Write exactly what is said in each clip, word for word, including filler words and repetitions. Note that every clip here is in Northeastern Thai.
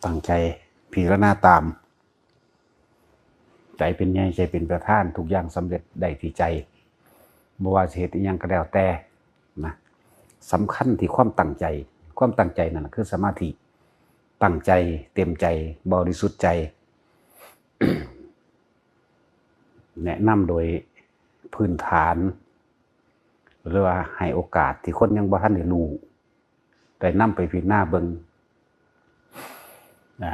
ตั้งใจพิจารณาตาม ใจเป็นใหญ่ ใจเป็นประธาน ทุกอย่างสำเร็จได้ที่ใจ บ่ว่าสิเฮ็ดอิหยังก็แล้วแต่นะ สำคัญที่ความตั้งใจ ความตั้งใจนั่นน่ะคือสมาธิ ตั้งใจ เต็มใจ บริสุทธิ์ใจ แนะนำโดยพื้นฐาน หรือว่าให้โอกาสที่คนยังบ่ทันได้รู้ ได้นำไปพิจารณาเบิ่ง อ่า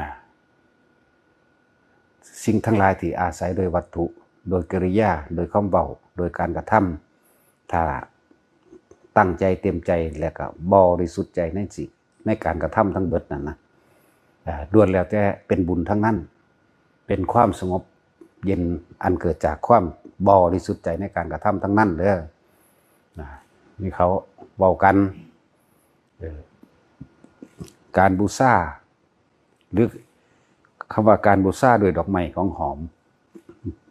สิ่งทั้งหลายที่อาศัยโดยวัตถุ โดยกิริยา โดยคำเว้า โดยการกระทำ ถ้าตั้งใจเต็มใจ และก็บริสุทธิ์ใจในสิ่ง ในการกระทำทั้งเบิดนั่นนะ อ่า ล้วนแล้วแต่เป็นบุญทั้งนั้น เป็นความสงบเย็นอันเกิดจากความบริสุทธิ์ใจในการกระทำทั้งนั้นเด้อ นะ นี่เขาเว้ากัน เออ การบูชา หรือคำว่าการบูชาด้วยดอกไม้ของหอม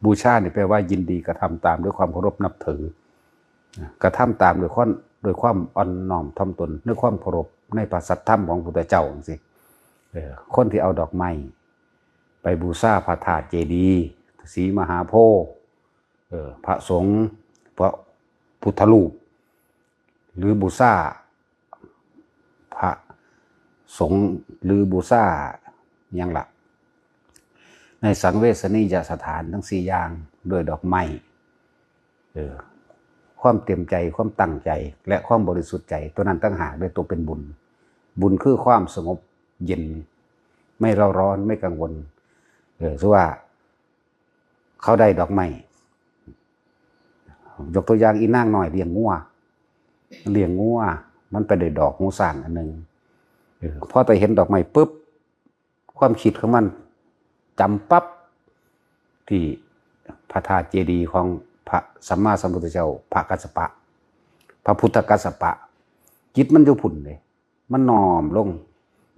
บูชานี่แปลว่ายินดีกระทำตามด้วยความเคารพนับถือ นะ กระทำตามด้วยความ ด้วยความอ่อนน้อมถ่อมตน ด้วยความเคารพในพระสัทธรรมของพระพุทธเจ้าจังซี้ เออ คนที่เอาดอกไม้ไปบูชาพระธาตุเจดีย์ ศรีมหาโพธิ์ เออ พระสงฆ์ พระพุทธรูป หรือบูชาพระสงฆ์ หรือบูชาหยังละ ในสังเวชนียสถานทั้งสี่อย่างด้วยดอกไม้ เออ ความเต็มใจ ความตั้งใจ และความบริสุทธิ์ใจ ตัวนั้นต่างหากเด้อ ตัวเป็นบุญ บุญคือความสงบเย็น ไม่เร่าร้อน ไม่กังวล เออ ถือว่าเขาได้ดอกไม้ ยกตัวอย่าง อีนางน้อยเลี้ยงงัว เลี้ยงงัว มันไปได้ดอกหูช้างอันหนึ่ง เออ พอแต่เห็นดอกไม้ปุ๊บ ความคิดของมันจำปั๊บที่พระธาตุเจดีย์ของพระสัมมาสัมพุทธเจ้า พระกัสสปะ พระพุทธกัสสปะ จิตมันอยู่พุ้นเลย มันน้อมลง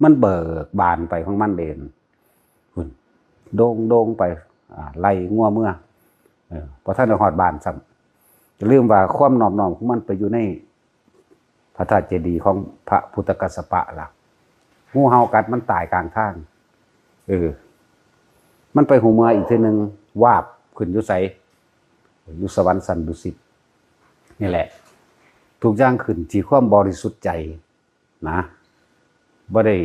มันเบิกบานไปของมันเองพุ้น โด่งๆไป อ่า ไล่งัวเมือ เออ บ่ทันได้ฮอดบ้านซ้ำ อย่าลืมว่าความนอบน้อมของมันไปอยู่ในพระธาตุเจดีย์ของพระพุทธกัสสปะล่ะ งูเห่ากัดมันตายกลางทาง เออ มันไปหูเมืออีกเทื่อหนึ่ง วาบขึ้นอยู่ไส อยู่สวรรค์ชั้นดุสิต นี่แหละ ทุกอย่างขึ้นที่ความบริสุทธิ์ใจนะ บ่ได้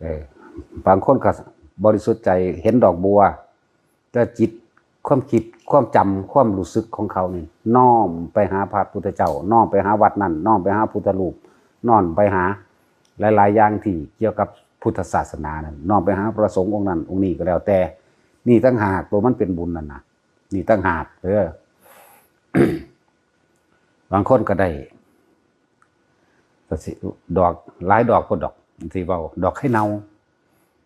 เออ บางคนก็บริสุทธิ์ใจ เห็นดอกบัว แต่จิต ความคิด ความจำ ความรู้สึกของเขานี่ น้อมไปหาพระพุทธเจ้า น้อมไปหาวัดนั่น น้อมไปหาพุทธรูป น้อมไปหาหลายๆอย่างที่เกี่ยวกับพุทธศาสนานั่น น้อมไปหาพระสงฆ์องค์นั้นองค์นี้ก็แล้วแต่ นี่ต่างหากตัวมันเป็นบุญนั่นนะ นี่ต่างหาก เออ บางคนก็ได้ ก็สิ ดอก หลายดอกพุ้นดอก สิเว้า ดอกไข่เน่า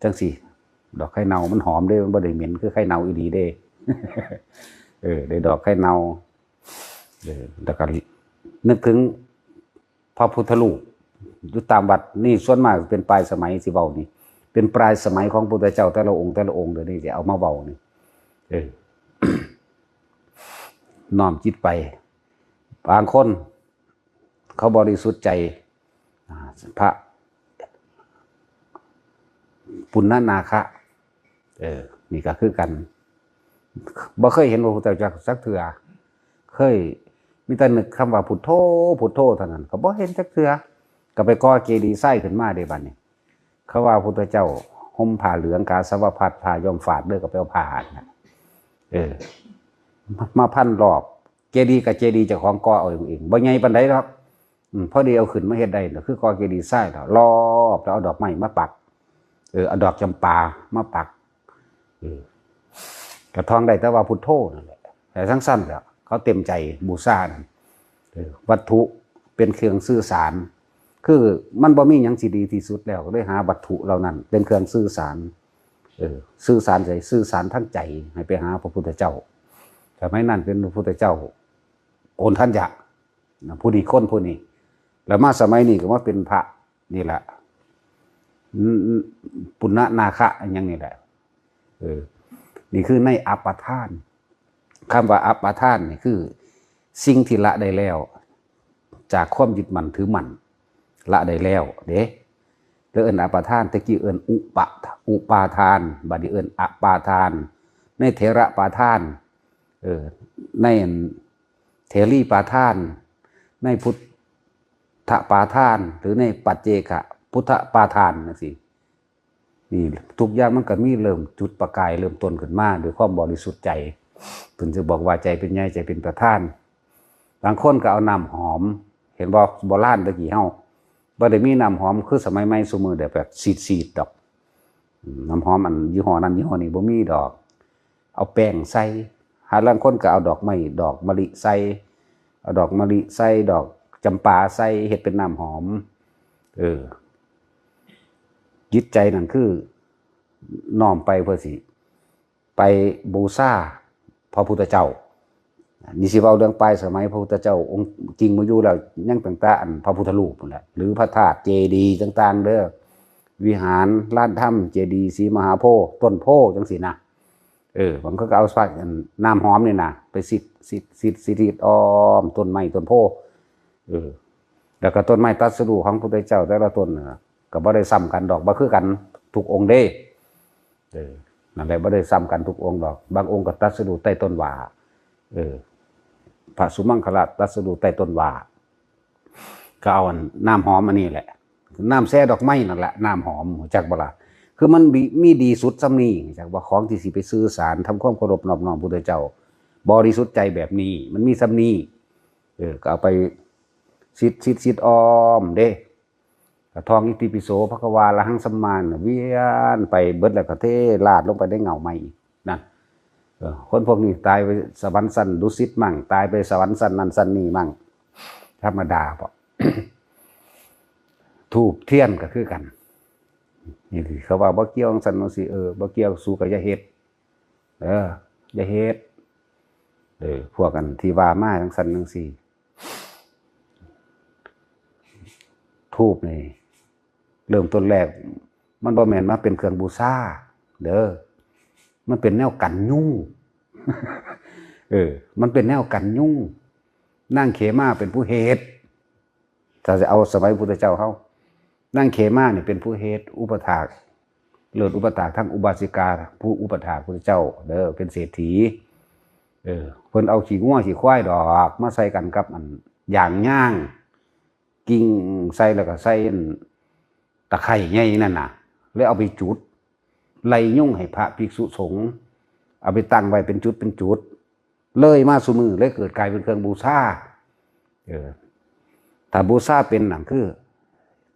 จังซี้ ดอกไข่เน่ามันหอมเด้ มันบ่ได้เหม็นคือไข่เน่าอีหลีเด้ เออ ได้ดอกไข่เน่า เออ แล้วก็นึกถึงพระพุทธรูปอยู่ตามวัดนี่ ส่วนมากเป็นปลายสมัยสิเว้านี่ เป็นปลายสมัยของพุทธเจ้าแต่ละองค์แต่ละองค์ เดี๋ยวนี้สิเอามาเว้านี่ เออ น้อมจิตไป บางคนเขาบริสุทธิ์ใจ อ่า พระปุณณนาคะ เออ นี่ก็คือกัน บ่เคยเห็นพระพุทธเจ้าจักเทื่อ เคยมีแต่นึกคำว่าพุทโธ พุทโธเท่านั้น ก็บ่เห็นจักเทื่อ ก็ไปก่อเจดีย์ทรายขึ้นมาเด้บัดนี้ เขาว่าพุทธเจ้าห่มผ้าเหลือง กาสาวพัสตร์ ผ้าย้อมฝาดเด้อ ก็ไปเอาผ้าหั่นน่ะ เออ มา มาพันรอบ เจดีย์กับเจดีย์เจ้าของก่อเอาเอง บ่ใหญ่ปานใดดอก อืม พอดีเอาขึ้นมาเฮ็ดได้น่ะ คือก่อเจดีย์ทรายดอก รอบ แล้วเอาดอกไม้มาปัก เออ เอาดอกจำปามาปัก เออ กระท่องได้แต่ว่าพุทโธนั่นแหละ แต่ทั้งสั้นแล้ว เขาเต็มใจบูชานั่น เออ วัตถุเป็นเครื่องสื่อสาร คือมันบ่มีหยังสิดีที่สุดแล้ว ก็เลยหาวัตถุเหล่านั้นเป็นเครื่องสื่อสาร เออ สื่อสารใส สื่อสารทางใจ ให้ไปหาพระพุทธเจ้า สมัยนั้นเป็นพระพุทธเจ้า โกณฑัญญะ นะ ผู้นี้คนผู้นี้ แล้วมาสมัยนี้ก็มาเป็นพระนี่แหละ อืม ปุณณนาคะอหยังนี่แหละ เออ นี่คือในอัปปทาน คำว่าอัปปทานนี่คือสิ่งที่ละได้แล้ว จากความยึดมั่นถือมั่น ละได้แล้วเด้ แล้วเอิ้นอปาทาน แต่กี้เอิ้นอุปะ อุปาทาน บัดนี้เอิ้นอปาทาน ในเถระปาทาน เออ ในเถรีปาทาน ในพุทธปาทาน หรือในปัจเจกพุทธปาทานจังซี้ นี่ทุกอย่างมันก็มีเริ่มจุดประกายเริ่มต้นขึ้นมาด้วยความบริสุทธิ์ใจ เพิ่นจะบอกว่าใจเป็นใหญ่ ใจเป็นประธาน บางคนก็เอาน้ำหอม เห็นบ่ โบราณตะกี้เฮาบ่ได้มีน้ำหอมคือสมัยใหม่ซุมื้อเดี๋ยวแบบสีดๆดอก อืม น้ำหอมอันยี่ห้อนั้นยี่ห้อนี้บ่มีดอก เอาแป้งใส่ หาลางคนก็เอาดอกไม้ ดอกมะลิใส่ เอาดอกมะลิใส่ ดอกจำปาใส่ เฮ็ดเป็นน้ำหอม เออ จิตใจนั่นคือ น้อมไปเพื่อสิ ไปบูชาพระพุทธเจ้า นี่สิเว้าเรื่องปลายสมัยพระพุทธเจ้าองค์จริงมาอยู่แล้ว ยังตั้งแต่อันพระพุทธรูปนั่นแหละ หรือพระธาตุเจดีย์ต่างๆ เด้อ วิหาร ลานธรรม เจดีย์ศรีมหาโพธิ์ ต้นโพธิ์จังซี้นะ เออ บางคนก็เอาใส่น้ำหอมนี่นะ ไปสิด สิด สิด สิด สิดอ้อมต้นไม้ต้นโพธิ์ เออ แล้วก็ต้นไม้ตรัสรู้ของพระพุทธเจ้าแต่ละต้นน่ะ ก็บ่ได้ซ้ำกันดอก บ่คือกันทุกองค์เด้ เออ นั่นแหละ บ่ได้ซ้ำกันทุกองค์ดอก บางองค์ก็ตรัสรู้ใต้ต้นว่า เออ พระสุมังคละตรัสรู้ใต้ต้นว่า ก็เอาอันน้ำหอมอันนี้แหละ น้ำแช่ดอกไม้นั่นแหละ น้ำหอม รู้จักบ่ล่ะ คือมันมี มีดีสุดส่ำนี้ รู้จักบ่ ของที่สิไปสื่อสาร ทำความเคารพนอบน้อมพระพุทธเจ้า บริสุทธิ์ใจแบบนี้ มันมีส่ำนี้ เออ ก็เอาไปสิด สิด สิดอ้อมเด้ ก็ท่องอิติปิโสภะคะวาอะระหังสัมมาน่ะ เวียนไปเบิดแล้วก็เทราดลงไปในเงาไม้อีกนั่น เออ คนพวกนี้ตายไปสวรรค์ชั้นดุสิตมั่ง ตายไปสวรรค์ชั้นนั้นชั้นนี้มั่ง ธรรมดา เพราะ ธูปเทียนก็คือกัน นี่เขาว่าบ่เกี่ยวจังซั่นจังซี่ เออ บ่เกี่ยว สูก็อย่าเฮ็ด เออ อย่าเฮ็ด เออ พวกอันที่ว่ามาจังซั่นจังซี่ ธูปนี่ เริ่มต้นแรก มันบ่แม่นมาเป็นเครื่องบูชา เด้อ มันเป็นแนวกันยุง เออ มันเป็นแนวกันยุง นางเขมาเป็นผู้เฮ็ด ถ้าจะเอาสมัยพุทธเจ้าเฮา นางเขมานี่เป็นผู้เฮ็ด อุปถาก เลิศอุปถาก ทั้งอุบาสิกา ผู้อุปถากพุทธเจ้า เด้อ เป็นเศรษฐี เออ เพิ่นเอาขี้งัวขี้ควายดอก มาใส่กันกับอันยางย่าง กิ่งใส่แล้วก็ใส่อันตะไคร้ใหญ่นั่นน่ะ แล้วเอาไปจุด ไล่ยุงให้พระภิกษุสงฆ์ เอาไปตั้งไว้เป็นจุดเป็นจุด เลยมาซุมื้อ เลยเกิดกลายเป็นเครื่องบูชา เออ ถ้าบูชาเป็นนั่นคือ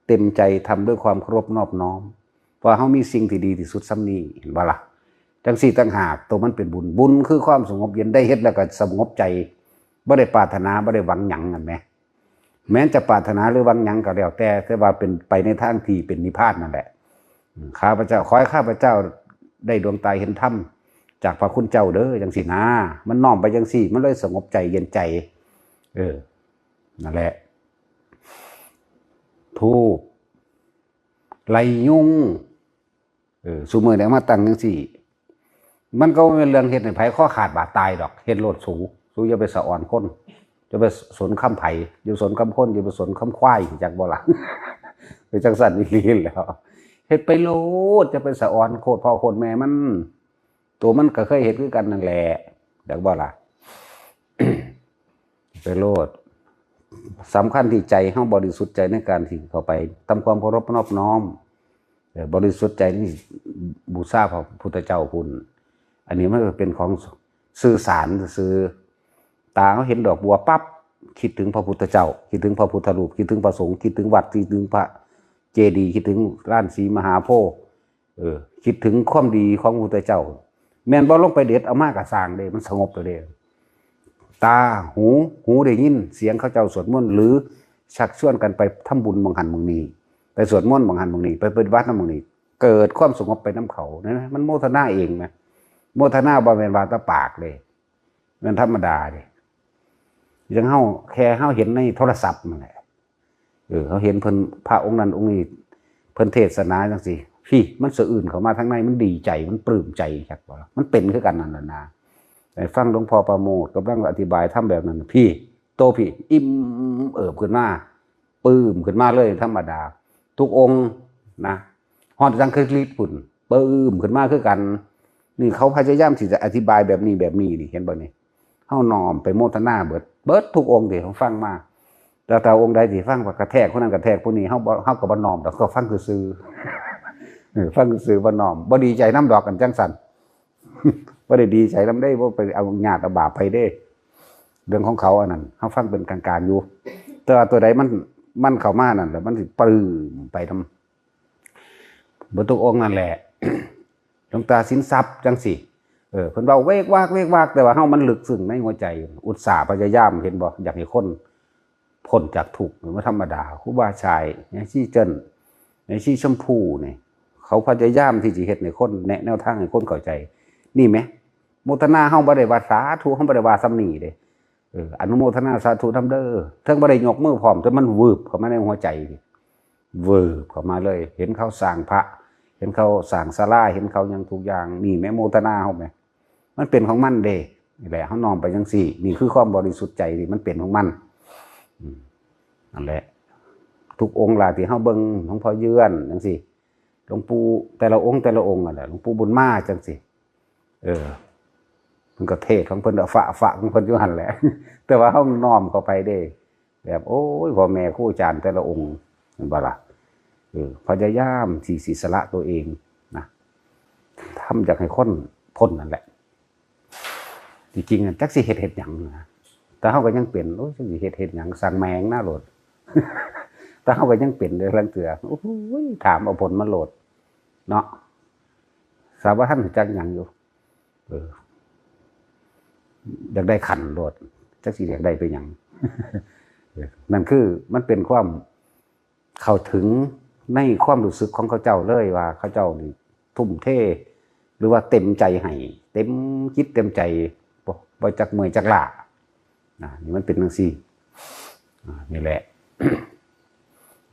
เต็มใจทำด้วยความเคารพนอบน้อม เพราะเฮามีสิ่งที่ดีที่สุดส่ำนี้ เห็นบ่ล่ะ จังซี่ต่างหาก ตัวมันเป็นบุญ บุญคือความสงบเย็น ได้เฮ็ดแล้วก็สงบใจ บ่ได้ปรารถนา บ่ได้หวังหยัง นั่นแหม แม้นจะปรารถนาหรือหวังหยังก็แล้วแต่ แต่ว่าเป็นไปในทางที่เป็นนิพพานนั่นแหละ อืม ข้าพเจ้า ขอให้ข้าพเจ้าได้ดวงตาเห็นธรรมจากพระคุณเจ้าเด้อ จังซี่นะ มันน้อมไปจังซี่ มันเลยสงบใจเย็นใจ เออ นั่นแหละ ธูป ไล่ยุง เออ ซุมื้อนี้เอามาตั้งจังซี่ มันก็บ่แม่นเรื่องเฮ็ดให้ไผคอขาดบาดตายดอก เฮ็ดโลดสู สูอย่าไปสะออนคน อย่าไปสนคำไผ อย่าสนคำคน อย่าไปสนคำควาย จักบ่ล่ะ ไปจังซั่นอีหลีแหล้ว เฮ็ดไปโลด อย่าไปสะออนโคตรพ่อโคตรแม่มัน ตัวมันก็เคยเฮ็ดคือกันนั่นแหละ จักบ่ล่ะ ไปโลด สำคัญที่ใจเฮาบริสุทธิ์ใจในการที่เข้าไปทำความเคารพนอบน้อม เออ บริสุทธิ์ใจนี่บูชาพระพุทธเจ้าพุ้น อันนี้มันก็เป็นของสื่อสารซื่อ ตาเฮาเห็นดอกบัวปั๊บ คิดถึงพระพุทธเจ้า คิดถึงพระพุทธรูป คิดถึงพระสงฆ์ คิดถึงวัด คิดถึงพระเจดีย์ คิดถึงลานศรีมหาโพธิ์ เออ คิดถึงความดีของพระพุทธเจ้า แม่นบ่ ลงไปเด็ดเอามาก็ซ่างเด้ มันสงบแล้วเด้ ตา หู หูได้ยินเสียงเขาเจ้าสวดมนต์ หรือชักชวนกันไปทำบุญหม่องหั้นหม่องนี้ ไปสวดมนต์หม่องหั้นหม่องนี้ ไปปฏิบัตินำหม่องนี้ เกิดความสงบไปนำเขา นะ มันโมทนาเองนะ โมทนาบ่แม่นว่าแต่ปากเด้ แม่นธรรมดาเด้ จั่งเฮา แค่เฮาเห็นในโทรศัพท์นั่นแหละ เออ เฮาเห็นเพิ่น พระองค์นั้นองค์นี้ เพิ่นเทศนาจั่งซี้ พี้ มันสะอื้นเข้ามาทางใน มันดีใจ มันปลื้มใจ จักบ่ล่ะ มันเป็นคือกันนั่นล่ะนะ ได้ฟังหลวงพ่อประโมทย์กำลังอธิบายธรรมแบบนั้น พี้ โตพี้ อิ่มเอิบขึ้นมา ปลื้มขึ้นมาเลย ธรรมดา ทุกองค์ นะ ฮอดสังคริตพุ่น ปึ้มขึ้นมาคือกัน นี่เขาพยายามที่จะอธิบายแบบนี้แบบนี้นี่ เห็นบ่นี่ เฮาน้อมไปโมทนาเบิด เบิดทุกองค์ที่เฮาฟังมา แต่ถ้าองค์ใดที่ฟังว่ากระแทกผู้นั้นกระแทกผู้นี้ เฮาบ่ เฮาก็บ่น้อมดอก ก็ฟังซื่อๆ เออ ฟังซื่อๆ บ่น้อม บ่ดีใจนำดอกกันจั่งซั่น บ่ได้ดีใจนำเด้ บ่ไปเอาญาติเอาบาปไผเด้ เรื่องของเขาอันนั้น เฮาฟังเป็นกลางๆ อยู่ แต่ว่าตัวใดมัน มันเข้ามานั่นแหละ มันสิปึ้มไปนำ เบิดทุกองค์นั่นแหละ หลวงตาสินทรัพย์จั่งซี้ เออ เพิ่นเว้าเวกวากเวกวาก แต่ว่าเฮามันลึกซึ้งในหัวใจ อุตส่าห์พยายาม เห็นบ่ อยากให้คนพ้นจากทุกข์ มันบ่ธรรมดา ครูบาชาย แม่ชีเจิ้น แม่ชีชมพูนี่ เขาพยายามที่สิเฮ็ดให้คน แนะแนวทางให้คนเข้าใจ นี่แหม โมทนา เฮาบ่ได้ว่าสาธุ เฮาบ่ได้ว่าส่ำนี้เด้ เออ อนุโมทนาสาธุนำเด้อ เทิงบ่ได้ยกมือพร้อม แต่มันวืบเข้ามาในหัวใจ วืบเข้ามาเลย เห็นเขาสร้างพระ เห็นเขาสร้างศาลา เห็นเขาหยังทุกอย่าง นี่แหม โมทนาเฮาแหม มันเป็นของมันเด้ นี่แหละ เฮาน้อมไปจั่งซี้ นี่คือความบริสุทธิ์ใจที่มันเป็นของมัน อืม นั่นแหละ ทุกองค์ล่ะที่เฮาเบิ่ง หลวงพ่อเยือนจั่งซี้ หลวงปู่แต่ละองค์แต่ละองค์นั่นแหละ หลวงปู่บุญมาจั่งซี้ เออ เพิ่นก็เทศน์ของเพิ่น เอาฝะๆ ของเพิ่นอยู่หั่นแหละ แต่ว่าเฮาน้อมเข้าไปเด้ แบบ โอ้ย พ่อแม่ครูอาจารย์แต่ละองค์ เห็นบ่ล่ะ เออ พยายามที่สิสละตัวเองนะ ทำอยากให้คนพ้นนั่นแหละ จริงๆ จักสิเฮ็ด เฮ็ดหยังนะ แต่เฮาก็ยังเป็น โอ้ย จักสิเฮ็ด เฮ็ดหยัง สั่งแม่งนะโลด แต่เฮาก็ยังเป็นเด้อ ลางเทื่อ โอ้ย ถามเอาผลมาโลด เนาะ สาวบ่ทันรู้จักหยังอยู่ เออ อยากได้ขันโลด จักสิอยากได้ไปหยัง เออ นั่นคือมันเป็นความเข้าถึงในความรู้สึกของเขาเจ้าเลยว่าเขาเจ้านี่ทุ่มเท หรือว่าเต็มใจให้ เต็มจิตเต็มใจ บ่ บ่จักเมื่อยจักล้า นะ นี่มันเป็นจั่งซี้ อ่า นี่แหละ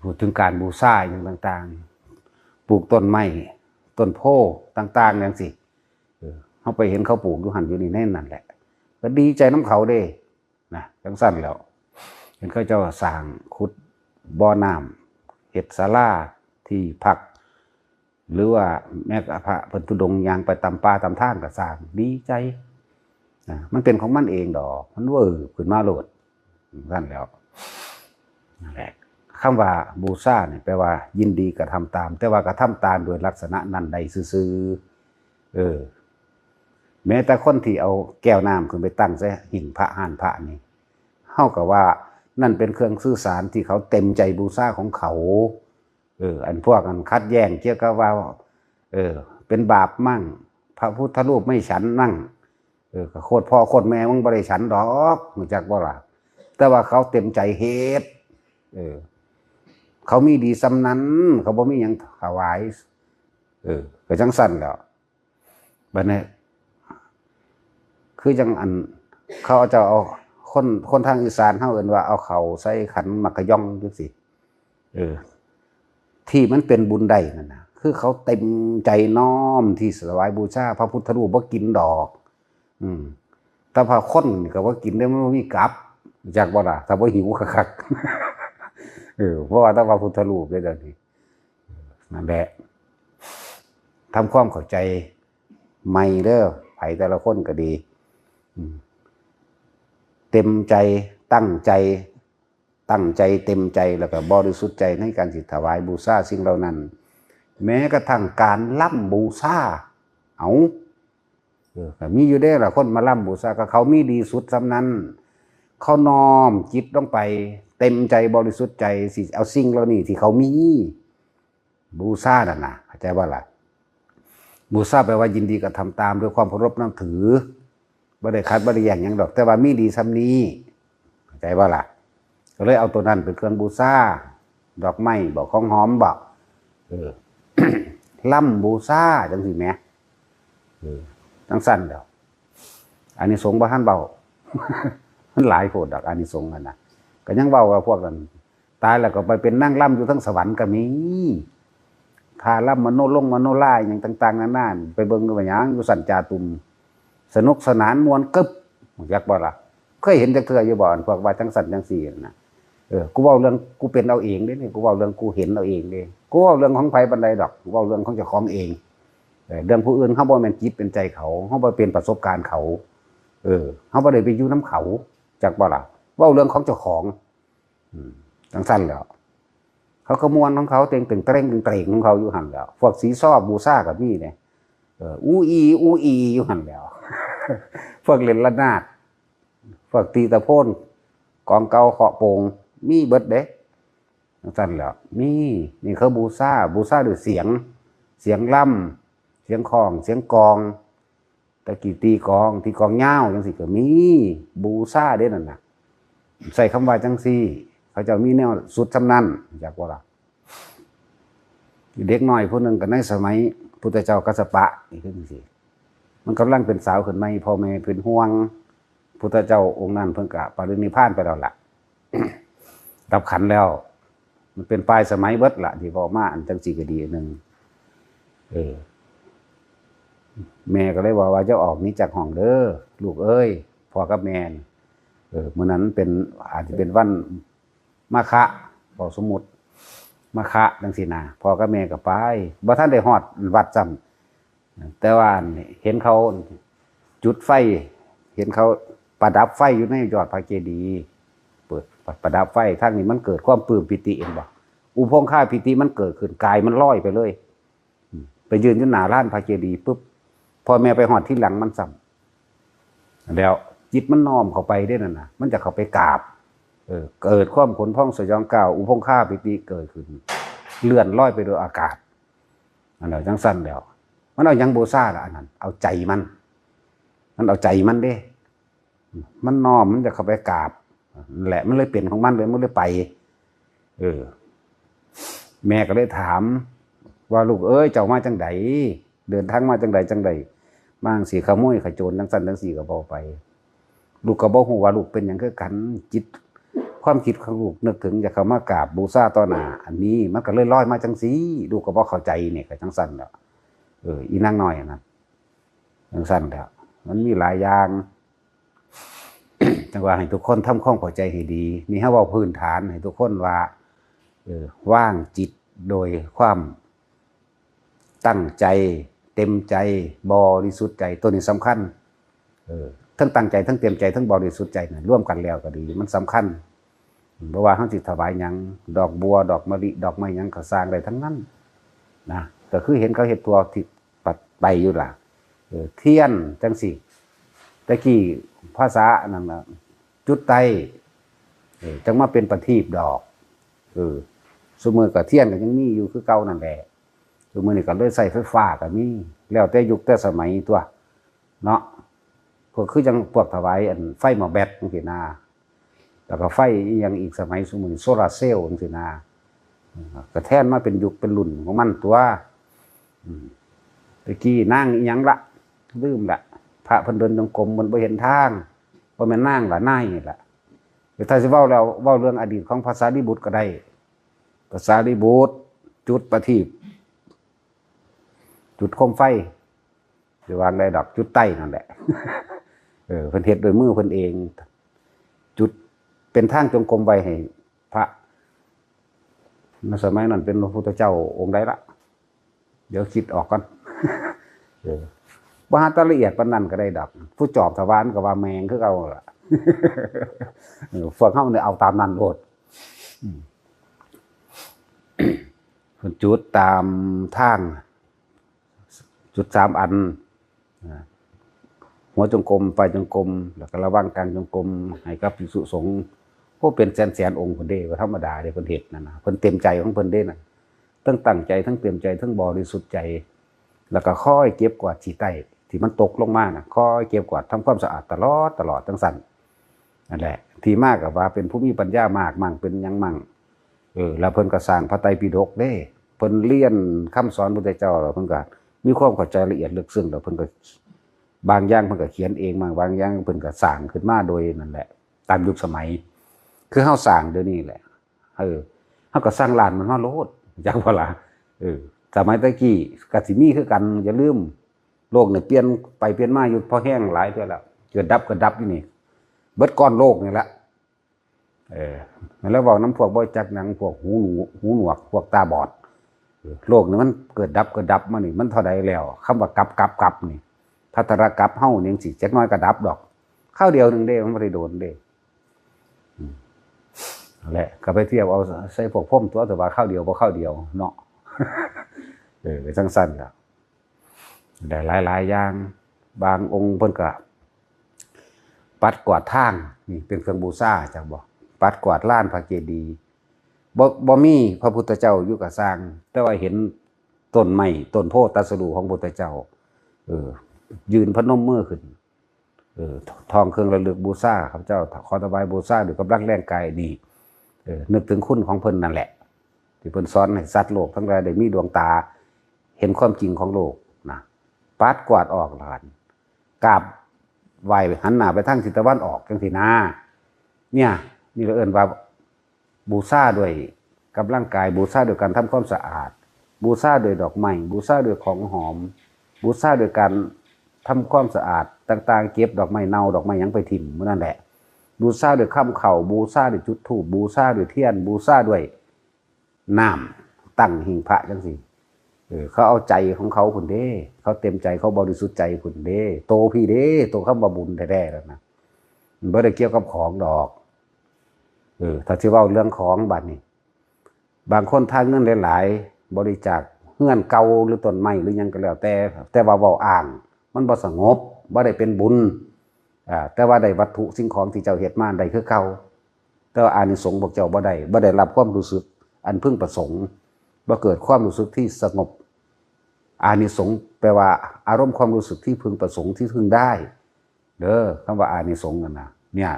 พูดถึงการบูชาอย่างต่างๆ ปลูกต้นไม้ ต้นโพธิ์ต่างๆ จั่งซี้ เออ เฮาไปเห็นเขาปลูกอยู่หั่นอยู่นี่ ในนั่นแหละ ก็ดีใจนำเขาเด้ นะ จั่งซั่นแหล้ว เห็นเขาเจ้าสร้างขุดบ่อน้ำ เฮ็ดศาลาที่พัก หรือว่าแม้กระทั่งพระเพิ่นธุดงค์ย่างไปตามป่าตามทางก็สร้าง ดีใจ นะ มันเป็นของมันเองดอก มันเวิบขึ้นมาโลด จั่งซั่นแหล้ว นั่นแหละ คำว่าบูชานี่แปลว่ายินดีกระทำตาม แต่ว่ากระทำตามโดยลักษณะนั้นได้ซื่อๆ เออ แม้แต่คนที่เอาแก้วน้ำขึ้นไปตั้งใส่หิ้งพระ ฮานพระนี่ เฮาก็ว่านั่นเป็นเครื่องสื่อสารที่เขาเต็มใจบูชาของเขา เออ อันพวกอันขัดแย้งเกี่ยวกับว่า เออ เป็นบาปมั่ง พระพุทธรูปไม่ฉันมั่ง เออ ก็โคตรพ่อโคตรแม่มึงบ่ได้ฉันดอก รู้จักบ่ล่ะ แต่ว่าเขาเต็มใจเฮ็ด เออ เขามีดีส่ำนั้น เขาบ่มีหยังถวาย เออ ก็จั่งซั่นแหล้ว บัดนี้ คือจั่งอัน เขาเจ้าเอา คน คนทางอีสานเฮาเอิ้นว่าเอาเข้าใส่ขันหมากกะย่องจั่งซี้ เออ ที่มันเป็นบุญได้นั่นน่ะ คือเขาเต็มใจน้อมที่ถวายบูชาพระพุทธรูป บ่กินดอก อืม แต่พระคนนี่ก็บ่กินเด้ มันบ่มีกับ จักบ่ล่ะ ถ้าบ่หิวคักๆ เออ เพราะว่าแต่พระพุทธรูปเด้อเดี๋ยวนี้ นั่นแหละ ทำความเข้าใจใหม่เด้อ ไผแต่ละคนก็ดี อืม เต็มใจ ตั้งใจ ตั้งใจเต็มใจ แล้วก็บริสุทธิ์ใจในการสิถวายบูชาสิ่งเหล่านั้น แม้กระทั่งการร่ำบูชา เอา เออ ก็มีอยู่เด้ล่ะ คนมาร่ำบูชา ก็เขามีดีสุดส่ำนั้น เขาน้อมจิตลงไป เต็มใจบริสุทธิ์ใจ สิเอาสิ่งเหล่านี้ที่เขามี บูชานั่นน่ะ เข้าใจบ่ล่ะ บูชาแปลว่ายินดีกระทำตามด้วยความเคารพนับถือ บ่ได้ขัดบ่ได้แย้งหยังดอก แต่ว่ามีดีส่ำนี้ เข้าใจบ่ล่ะ ก็เลยเอาตัวนั้นเป็นเครื่องบูชา ดอกไม้บ่ ของหอมบ่ เออ ร่ำบูชาจั่งซี้แหม เออ จั่งซั่นแหล้ว อานิสงส์บ่ทันเว้า มันหลายโพดดอกอานิสงส์หั่นน่ะ ก็ยังเว้าว่าพวกนั้น ตายแล้วก็ไปเป็นนางร่ำอยู่เทิงสวรรค์ก็มี ท่าร่ำมโนลงมโนราหยังต่างๆ นานา ไปเบิ่งดูว่าหยังอยู่สันจาตุม สนุกสนานม่วนกึบ รู้จักบ่ล่ะ เคยเห็นจักเทื่ออยู่บ่ อันพวกว่าจั่งซั่นจั่งซี้น่ะ เออ กูเว้าเรื่องกูเป็นเอาเองเด้นี่ กูเว้าเรื่องกูเห็นเอาเองเด้ กูเว้าเรื่องของไผปานใดดอก กูเว้าเรื่องของเจ้าของเอง เออ เรื่องผู้อื่นเฮาบ่แม่นจิตเป็นใจเขา เฮาบ่เป็นประสบการณ์เขา เออ เฮาบ่ได้ไปอยู่นำเขา จักบ่ล่ะ เว้าเรื่องของเจ้าของ อืม จั่งซั่นแหล้ว เขาก็ม่วนของเขา เต่งตึงเตร่งตึงเตร่งของเขาอยู่หั่นแหล้ว พวกสีซอบูชาก็มีเด้ เออ อูอี อูอี อยู่หั่นแหล้ว พวกเล่นระนาด พวกตีตะโพน กองเก่าเคาะโปง มีเบิดเด้ จั่งซั่นแหล้ว มี นี่เขาบูชา บูชาด้วยเสียง เสียงลำ เสียงค้อง เสียงกลอง ตะกี้ตีกลอง ตีกลองยาวจั่งซี้ก็มี บูชาเด้นั่นน่ะ ใช้คำว่าจั่งซี้ เขาเจ้ามีแนวสุดส่ำนั้น จักบ่ล่ะ เด็กน้อยผู้หนึ่งก็ในสมัยพุทธเจ้ากัสสปะนี่คือจั่งซี้ มันกำลังเป็นสาวขึ้นใหม่ พ่อแม่เป็นห่วง พุทธเจ้าองค์นั้นเพิ่นก็ปรินิพพานไปแล้วล่ะ ดับขันธ์แล้ว มันเป็นปลายสมัยเบิดละที่เว้ามา อันจั่งซี้ก็ดีอันหนึ่ง เออ แม่ก็เลยบอกว่า "เจ้าออกหนีจากห้องเด้อ ลูกเอ้ย พ่อกับแม่น่ะ" เออ มื้อนั้นมันเป็น อาจจะเป็นวันมาฆะ บอกสมมุติ มาฆะจั่งซี้นะ พ่อกับแม่ก็ไป บ่ทันได้ฮอดวัดซ้ำ แต่ว่าเห็นเขาจุดไฟ เห็นเขาประดับไฟอยู่ในยอดพระเจดีย์ เปิดประดับไฟ ทางนี้มันเกิดความปลื้มปีติ เห็นบ่ อุพงคาปีติมันเกิดขึ้น กายมันลอยไปเลย อืม ไปยืนอยู่หน้าลานพระเจดีย์ปุ๊บ พ่อแม่ไปฮอดทีหลังมันซ้ำ แล้วจิตมันน้อมเข้าไปเด้นั่นน่ะ มันจะเข้าไปกราบ เออ เกิดความขนพองสยองกล้าว อุพงคาปีติเกิดขึ้น เลื่อนลอยไปโดยอากาศ อันนั้นจั่งซั่นแล้ว มันเอาหยังบูชาล่ะ อันนั้น เอาใจมัน มันเอาใจมันเด้ มันน้อม มันจะเข้าไปกราบ นั่นแหละ มันเลยเป็นของมันเลย มันเลยไป เออ แม่ก็เลยถามว่า "ลูกเอ้ย เจ้ามาจั่งใด เดินทางมาจั่งใดจั่งใด มาจั่งซี้ ขโมยขโจรจั่งซั่นจั่งซี้" ก็เว้าไป ลูกก็บ่ฮู้ว่าลูกเป็นหยังคือกัน จิต ความคิดของลูกนึกถึงอยากเข้ามากราบบูชาต่อหน้าอันนี้ มันก็เลยลอยมาจั่งซี้ ลูกก็บ่เข้าใจนี่ ก็จั่งซั่นแหละ เออ อีนางน้อยนั่น จั่งซั่นแหละ มันมีหลายอย่าง จั่งว่าให้ทุกคนทำความเข้าใจให้ดี นี่เฮาเว้าพื้นฐานให้ทุกคนว่า เออ วางจิตโดยความตั้งใจ เต็มใจ บริสุทธิ์ใจ ตัวนี้สำคัญ เออ ทั้งตั้งใจ ทั้งเต็มใจ ทั้งบริสุทธิ์ใจน่ะ รวมกันแล้วก็ดี มันสำคัญ บ่ว่าเฮาสิถวายหยัง ดอกบัว ดอกมะลิ ดอกไม้หยังก็สร้างได้ทั้งนั้นนะ ก็คือเห็นเขาเฮ็ดทั่วที่ไปอยู่ล่ะ เออ เทียนจั่งซี้ แต่กี้ภาษานั่นน่ะ จุดไต้ เออ จั่งมาเป็นประทีปดอก เออ ซุมื้อก็เทียนก็ยังมีอยู่คือเก่านั่นแหละ ซุมื้อนี้ก็เลยใช้ไฟฟ้าก็มี แล้วแต่ยุคแต่สมัยตั๊ว เนาะ ก็คือจั่งพวกถวายอันไฟหม้อแบตจั่งซี้นะ แล้วก็ไฟอีหยังอีกสมัยซุมื้อนี้โซลาร์เซลล์จั่งซี้นะ อืม ก็แทนมาเป็นยุคเป็นรุ่นของมันตั๊ว อืม แต่กี้นางอีหยังละ ลืมละ พระเพิ่นเดินจงกรม เพิ่นบ่เห็นทาง บ่แม่นนางละ นายนี่ละ แต่ถ้าสิเว้าแล้ว เว้าเรื่องอดีตของพระสารีบุตรก็ได้ พระสารีบุตรจุดประทีป จุดโคมไฟ สิว่าจั่งใดดอก จุดไต้นั่นแหละ เออ เพิ่นเฮ็ดด้วยมือเพิ่นเอง จุดเป็นทางจงกรมไว้ให้พระ ในสมัยนั้นเป็นพระพุทธเจ้าองค์ใดละ เดี๋ยวคิดออกก่อน เออ บ่หาแต่ละเอียดปานนั้นก็ได้ดอก ผู้จอบทวารก็ว่าแม่งคือเก่าล่ะ เออ พวกเฮาเนี่ยเอาตามนั้นโลด อืม เพิ่นจุดตามทาง จุดสามอัน อ่า หัวจงกรม ปลายจงกรม แล้วก็ระหว่างกลางจงกรม ให้กับภิกษุสงฆ์ โอ้ เป็นแสนๆองค์พุ้นเด้ บ่ธรรมดาเด้ เพิ่นเฮ็ดนั่นน่ะ เพิ่นเต็มใจของเพิ่นเด้น่ะ ทั้งตั้งใจ ทั้งเต็มใจ ทั้งบริสุทธิ์ใจ แล้วก็คอยเก็บกวาดขี้ไต้ที่มันตกลงมาน่ะ คอยเก็บกวาดทำความสะอาดตลอด ตลอดจั่งซั้น นั่นแหละ ที่มาก็ว่าเป็นผู้มีปัญญามากมั่ง เป็นหยังมั่ง เออ แล้วเพิ่นก็สร้างพระไตรปิฎกเด้ เพิ่นเรียนคำสอนพุทธเจ้า แล้วเพิ่นก็มีความเข้าใจละเอียดลึกซึ้ง แล้วเพิ่นก็ บางอย่างเพิ่นก็เขียนเอง บาง บางอย่างเพิ่นก็สร้างขึ้นมาโดยนั่นแหละ ตามยุคสมัย คือเฮาสร้างเดี๋ยวนี้แหละ เออ เฮาก็สร้างร้านมันมาโลด จักบ่ล่ะ เออ สมัยแต่กี้ก็สิมีคือกัน อย่าลืม โลกนี่เปลี่ยนไปเปลี่ยนมาอยู่พอแฮงหลายเทื่อแล้ว เกิดดับเกิดดับอยู่นี่ เบิดก้อนโลกนี่ละ เออ แล้วเว้านำพวกบ่จักหยัง พวกหูหนวก หูหนวก พวกตาบอด เออ โลกนี่มันเกิดดับ เกิดดับมานี่ มันเท่าใดแล้ว คำว่ากลับ กลับ กลับนี่ พัทรกลับเฮานี่จั่งซี้ จักหน่อยก็ดับดอก คราวเดียวหนึ่งเด้ มันบ่ได้โดนเด้ อืม นั่นแหละ ก็ไปเทียบเอาใส่พวกพรหมตัว แต่ว่าคราวเดียวบ่คราวเดียวเนาะ เออ จั่งซั่นล่ะ ได้หลายๆอย่าง บางองค์เพิ่นก็ปัดกวาดทาง นี่เป็นเครื่องบูชา จักบ่ ปัดกวาดลานพระเจดีย์ บ่ บ่มีพระพุทธเจ้าอยู่ก็ซ่าง แต่ว่าเห็นต้นไม้ ต้นโพธิ์ตรัสรู้ของพุทธเจ้า เออ ยืนพนมมือขึ้น เออ ทองเครื่องระลึกบูชา ข้าพเจ้าขอถวายบูชาด้วยกำลังแรงกายนี้ เออ นึกถึงคุณของเพิ่นนั่นแหละ ที่เพิ่นสอนให้สัตว์โลกทั้งหลายได้มีดวงตา เห็นความจริงของโลกนะ ปัดกวาดออกหลาน กราบไหว้หันหน้าไปทางทิศตะวันออกจังซี่นะ เนี่ย นี่เราเอิ้นว่า บูชาด้วยกำลังกาย บูชาด้วยการทำความสะอาด บูชาด้วยดอกไม้ บูชาด้วยของหอม บูชาด้วยการทำความสะอาดต่างๆ เก็บดอกไม้เน่า ดอกไม้หยังไปถิ่มมื้อนั่นแหละ บูชาด้วยคำเข้า บูชาด้วยจุดธูป บูชาด้วยเทียน บูชาด้วยน้ำ ตั้งหิ้งพระจังซี่ เออ เขาเอาใจของเขาพุ้นเด้ เขาเต็มใจ เขาบริสุทธิ์ใจพุ้นเด้ โตพี้เด้ โตคำว่าบุญแท้ๆ แล้วนะ มันบ่ได้เกี่ยวกับของดอก เออ ถ้าสิเว้าเรื่องของบัดนี้ บางคนทานเงินหลายๆ บริจาคเฮือนเก่าหรือต้นไม้หรือหยังก็แล้วแต่ แต่ว่าเว้าอ้าง มันบ่สงบ บ่ได้เป็นบุญ อ่า แต่ว่าได้วัตถุสิ่งของที่เจ้าเฮ็ดมาได้คือเก่า แต่ว่าอานิสงส์พวกเจ้าบ่ได้ บ่ได้รับความรู้สึกอันพึงประสงค์ บ่เกิดความรู้สึกที่สงบ อานิสงส์แปลว่าอารมณ์ความรู้สึกที่พึงประสงค์ที่พึงได้ เด้อ คำว่าอานิสงส์นั่นนะ เนี่ย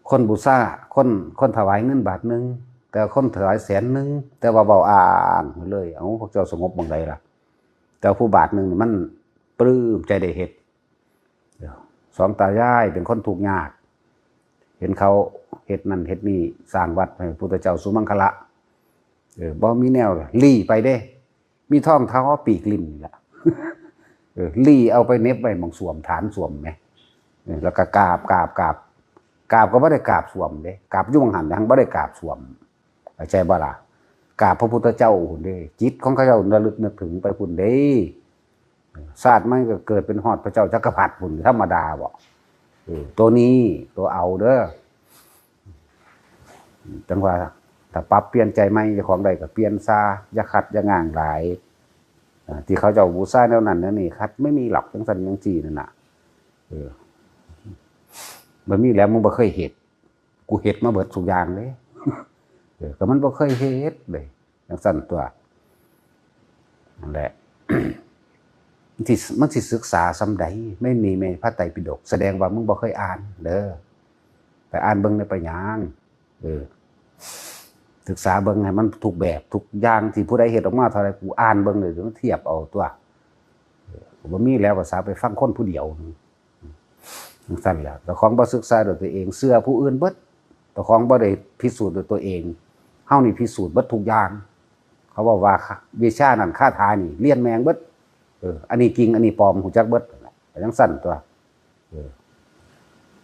คนบูชา คน คนถวายเงินบาทหนึ่ง แต่คนถวายแสนหนึ่ง แต่ว่าเว้าอ้างเลย เอ้า พวกเจ้าสงบหม่องใดล่ะ แต่ผู้บาทหนึ่งนี่มันปลื้มใจได้เฮ็ด สองตายายเป็นคนทุกข์ยาก เห็นเขาเฮ็ดนั่นเฮ็ดนี่ สร้างวัดให้พุทธเจ้าสุมังคละ เออ บ่มีแนว ลี้ไปเด้ มีทองเท่าปีกลิ้นนี่ล่ะ เออ ลี้เอาไปเหน็บไว้หม่องส้วม ฐานส้วมแหม เออ แล้วก็กราบ กราบ กราบ กราบก็บ่ได้กราบส้วมเด้ กราบอยู่หม่องหั้น ยังบ่ได้กราบส้วม เข้าใจบ่ล่ะ กราบพระพุทธเจ้าพุ้นเด้ จิตของเขาเจ้าระลึกนึกถึงไปพุ้นเด้ ชาติมันก็เกิดเป็นฮอดพระเจ้าจักรพรรดิพุ้น ธรรมดาบ่ เออ ตัวนี้ ตัวเอาเด้อ จั่งว่า ถ้าปรับเปลี่ยนใจใหม่เจ้าของได้ก็เปลี่ยนซะ อย่าขัดอย่าง้างหลาย อ่า ที่เขาเจ้าบูชาแนวนั้นแนวนี้ ขัดไม่มีหรอก จั่งซั่นจั่งซี่นั่นน่ะ เออ บ่มีแล้ว มึงบ่เคยเฮ็ด กูเฮ็ดมาเบิดทุกอย่างเด้ เออ ก็มันบ่เคยเฮ็ดเด้ จั่งซั่นตัว นั่นแหละ มันสิ มันสิศึกษาส่ำใด ไม่มีในพระไตรปิฎก แสดงว่ามึงบ่เคยอ่านเด้อ ไปอ่านเบิ่งในไปหยัง เออ ศึกษาเบิ่งให้มันทุกแบบทุกอย่างที่ผู้ใดเฮ็ดออกมาเท่าใด กูอ่านเบิ่งเลย มาเทียบเอาตัว เออ บ่มีแล้วภาษาไปฟังคนผู้เดียว จั่งซั่นแหละ เจ้าของบ่ศึกษาด้วยตัวเอง เชื่อผู้อื่นเบิด เจ้าของบ่ได้พิสูจน์ด้วยตัวเอง เฮานี่พิสูจน์เบิดทุกอย่าง เขาบอกว่าวิชานั้นคาถานี่เรียนแม่งเบิด เออ อันนี้จริง อันนี้ปลอม ฮู้จักเบิด จั่งซั่นตัว เออ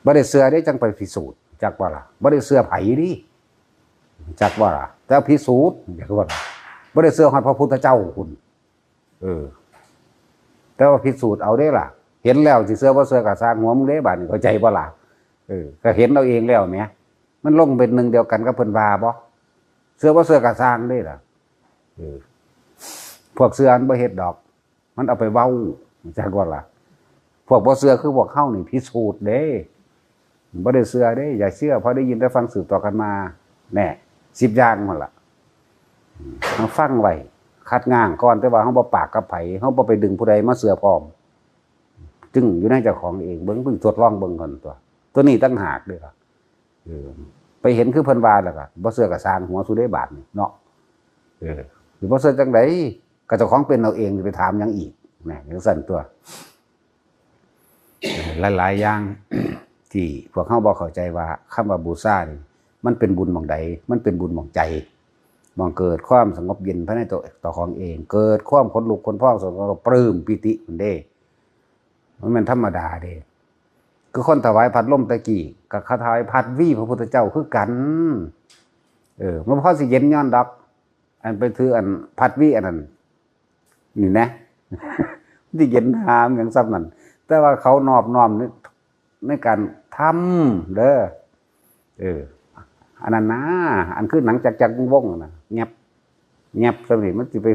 บ่ได้เชื่อเด้ จั่งไปพิสูจน์ จักบ่ล่ะ บ่ได้เชื่อไผเด้ จักบ่ล่ะ แต่พิสูจน์ จักบ่ล่ะ บ่ได้เชื่อฮอดพระพุทธเจ้าพุ้น เออ แต่ว่าพิสูจน์เอาเด้ล่ะ เห็นแล้วสิเชื่อบ่เชื่อก็ซ่างหัวมึงเด้ บาดนี้เข้าใจบ่ล่ะ เออ ก็เห็นเอาเองแล้วแหม มันลงเป็นหนึ่งเดียวกันกับเพิ่นว่าบ่ เชื่อบ่เชื่อก็ซ่างเด้ล่ะ เออ พวกเชื่อมันบ่เฮ็ดดอก มันเอาไปเว้า จักบ่ล่ะ พวกบ่เชื่อคือพวกเฮานี่พิสูจน์เด้ บ่ได้เชื่อเด้ อย่าเชื่อ เพราะได้ยินได้ฟังสืบต่อกันมา แน่ สิบอย่างนั่นล่ะ อืม มาฟังไว้ คัดง้างก่อน แต่ว่าเฮาบ่ปากกับไผ เฮาบ่ไปดึงผู้ใดมาเชื่อพร้อม จึงอยู่ในเจ้าของเอง เบิ่ง เพิ่งทดลองเบิ่งก่อนตัว ตัวนี้ต่างหากเด้อครับ เออ ไปเห็นคือเพิ่นว่าแล้วก็บ่เชื่อก็ซ่างหัวสู่เด้บาดนี้เนาะ เออ สิบ่เชื่อจั่งใด ก็เจ้าของเป็นเอาเอง สิไปถามหยังอีก นะ จั่งซั่นตัว หลายๆอย่าง ที่พวกเฮาบ่เข้าใจว่าคำว่าบูชานี่ มันเป็นบุญหม่องใด มันเป็นบุญหม่องใจ หม่องเกิดความสงบเย็นภายในตัว ตัวของเอง เกิดความขนลุกขนพอง สงบปลื้มปีติพุ้นเด้ มันแม่นธรรมดาเด้ คือคนถวายพัดลมตะกี้ ก็เขาถวายพัดวีพระพุทธเจ้าคือกัน เออ มันพอสิเย็นย้อนดอก อันไปถืออันพัดวีอันนั้น นี่นะ ที่เย็นหามอย่างซ้ำนั่น แต่ว่าเขานอบน้อมในในการทำเด้อ เออ อันนั้นนะ อันคือหนังจักจักวงๆนะ แงบ แงบซ้ำนี่ มันสิไป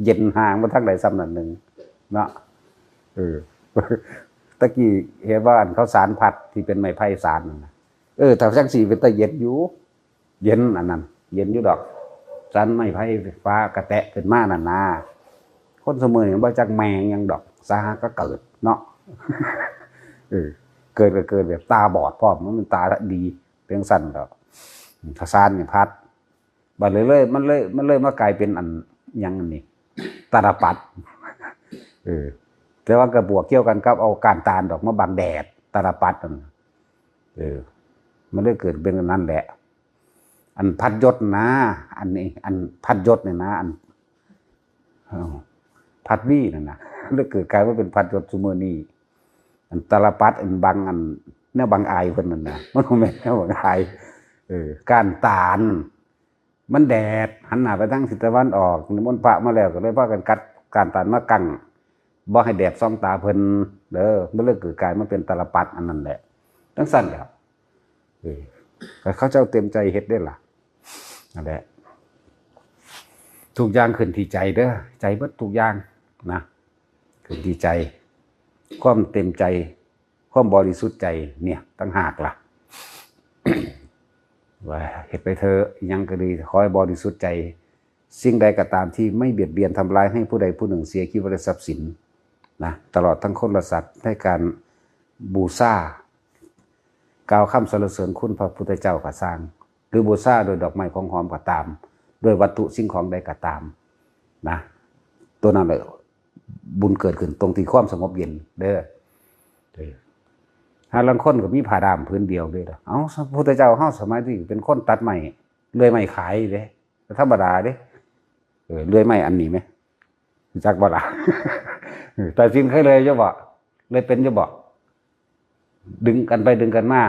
เย็นหางมาทางใดซ้ำนั่นหนึ่งเนาะ เออ ตะกี้เห็นว่าอันเขาสานพัดที่เป็นไม้ไผ่สานนั่นนะ เออ ถ้าจังสี่เป็นตะเย็นอยู่ เย็นอันนั้น เย็นอยู่ดอก สานไม้ไผ่ฟ้ากระแตะขึ้นมานั่นนะ คนสมัยนี้บ่จักแมงหยังดอก สาหาก็เกิดเนาะ เออ เกิดก็เกิดแบบตาบอดพร้อม มันเป็นตาดี เพียงสั้นดอก ถ้าสานนี่พัด บัดเลยเลย มันเลย มันเลยมากลายเป็นอันหยังอันนี้ ตาลปัตร เออ แต่ว่าก็บวกเกี่ยวกันกับเอาก้านตาลดอกมาบังแดด ตาลปัตรนั่นน่ะ เออ มันเลยเกิดเป็นอันนั้นแหละ อันพัดยศนะ อันนี้ อันพัดยศเนี่ยนะ อัน เอ้า พัดวีนั่นนะ เลยเกิดกลายว่าเป็นพัดยศซุมื้อนี้ อันตาลปัตร อันบัง อันแนวบังอายเพิ่นนั่นนะ มันบ่แม่นแนวบังอาย เออ ก้านตาล มันแดด หันหน้าไปทางทิศตะวันออก นิมนต์พระมาแล้ว ก็เลยพากันกัดก้านตาลมากั้ง บ่ให้แดดส่องตาเพิ่น เด้อ มันเลยเกิดกลายมาเป็นตาลปัตรอันนั้นแหละ จังซั่นแหละ เออ ก็เขาเจ้าเต็มใจเฮ็ดเด้ล่ะ นั่นแหละ ทุกอย่างขึ้นที่ใจเด้อ ใจเบิดทุกอย่างนะ ขึ้นที่ใจ ความเต็มใจ ความบริสุทธิ์ใจเนี่ย ต่างหากล่ะ ว่าเฮ็ดไปเถอะ อิหยังก็ดี ขอให้บริสุทธิ์ใจ สิ่งใดก็ตามที่ไม่เบียดเบียนทำร้ายให้ผู้ใดผู้หนึ่งเสียชีวิตและทรัพย์สินนะ ตลอดทั้งคนและสัตว์ ให้การบูชา กล่าวคำสรรเสริญคุณพระพุทธเจ้าก็ซ่าง หรือบูชาโดยดอกไม้ของหอมก็ตาม ด้วยวัตถุสิ่งของใดก็ตามนะ ตัวนั้นเลย บุญเกิดขึ้นตรงที่ความสงบเย็นเด้อ เออ หาลางคนก็มีผ้าด้ามผืนเดียวเด้อ เอ้า พระพุทธเจ้าเฮาสมัยที่เป็นคนตัดไม้ เลื่อยไม้ขายเด้ ธรรมดาเด้ เออ เลื่อยไม้อันนี้ไหม รู้จักบ่ล่ะ เออ ตาซินเคยเลื่อยอยู่บ่ เลื่อยเป็นอยู่บ่ ดึงกันไปดึงกันมา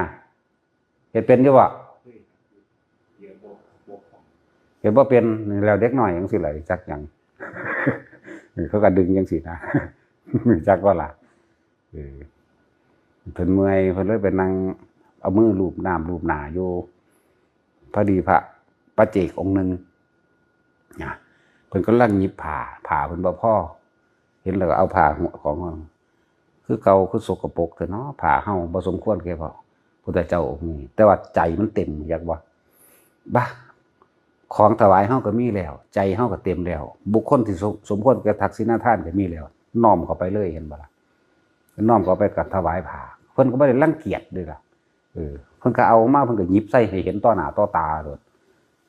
เฮ็ดเป็นอยู่บ่ เฮ็ดบ่เป็น นี่แล้วเด็กน้อยจังซี่ล่ะ จักหยัง เออ เขาก็ดึงจังซี่นะ จักบ่ล่ะ เออ เพิ่นเมื่อย เพิ่นเลยไปนั่งเอามือลูบน้ำลูบหน้าอยู่ พอดีพระปัจเจกองค์หนึ่งนะ เพิ่นกำลังหยิบผ้า ผ้าเพิ่นบ่พอ เห็นแล้วก็เอาผ้าหัวของ คือเก่า คือสกปรกแท้เนาะ ผ้าเฮาบ่สมควรแก่พระพุทธเจ้าองค์นี้ แต่ว่าใจมันเต็ม อยากว่า บ่า ของถวายเฮาก็มีแล้ว ใจเฮาก็เต็มแล้ว บุคคลที่สม สมควรกับทักษิณาทานก็มีแล้ว น้อมเข้าไปเลย เห็นบ่ล่ะ น้อมเข้าไปก็ถวายผ้า เพิ่นก็บ่ได้รังเกียจเด้ล่ะ เออ เพิ่นก็เอามา เพิ่นก็หยิบใส่ให้เห็นต่อหน้าต่อตาโลด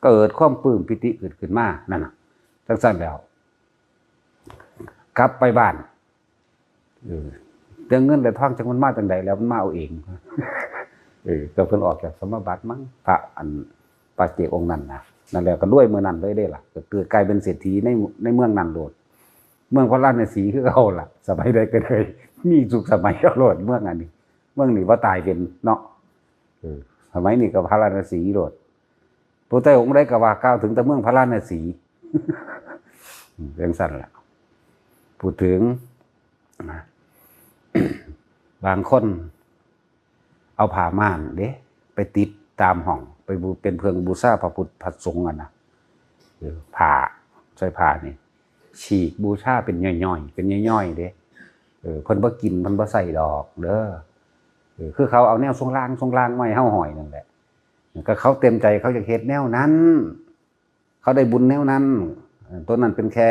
เกิดความปลื้มปีติเกิดขึ้นมา นั่นน่ะ จังซั่นแล้ว กลับไปบ้าน เออ เรื่องเงินและทองจักมันมาจังใดแล้ว มันมาเอาเอง เออ ก็เพิ่นออกจากสมาบัติมั้ง พระอันปัจเจกองค์นั้นนะ นั่นแหละ ก็รวยมื้อนั้นเลยเด้ล่ะ ก็เกิดกลายเป็นเศรษฐีใน ในเมืองนั้นโลด เมืองพาราณสีคือเก่าล่ะ สมัยใดก็ได้ มีสุขสมัยเอาโลด เมืองอันนี้ เมืองนี้บ่ตายเป็นเนาะ เออ สมัยนี้ก็พาราณสีโลด พระเจ้าองค์ใดก็ว่ากล่าวถึงแต่เมืองพาราณสี จังซั่นล่ะ พูดถึงนะ บางคน เอาผ้าม่านเด้ ไปติดตามห้อง ไปบู เป็นเครื่องบูชาพระพุทธพระสงฆ์อะนะ เออ ผ้า ใช้ผ้านี่ ฉีกบูชาเป็นย่อยๆ เป็นย่อยๆ เด้ เออ เพิ่นบ่กิน เพิ่นบ่ใช้ดอกเด้อ เออ คือเขาเอาแนวทรงล่างทรงล่างมาให้เฮาห้อยนั่นแหละ ก็เขาเต็มใจเขาอยากเฮ็ดแนวนั้น เขาได้บุญแนวนั้น เออ ตัวนั้นเป็นแค่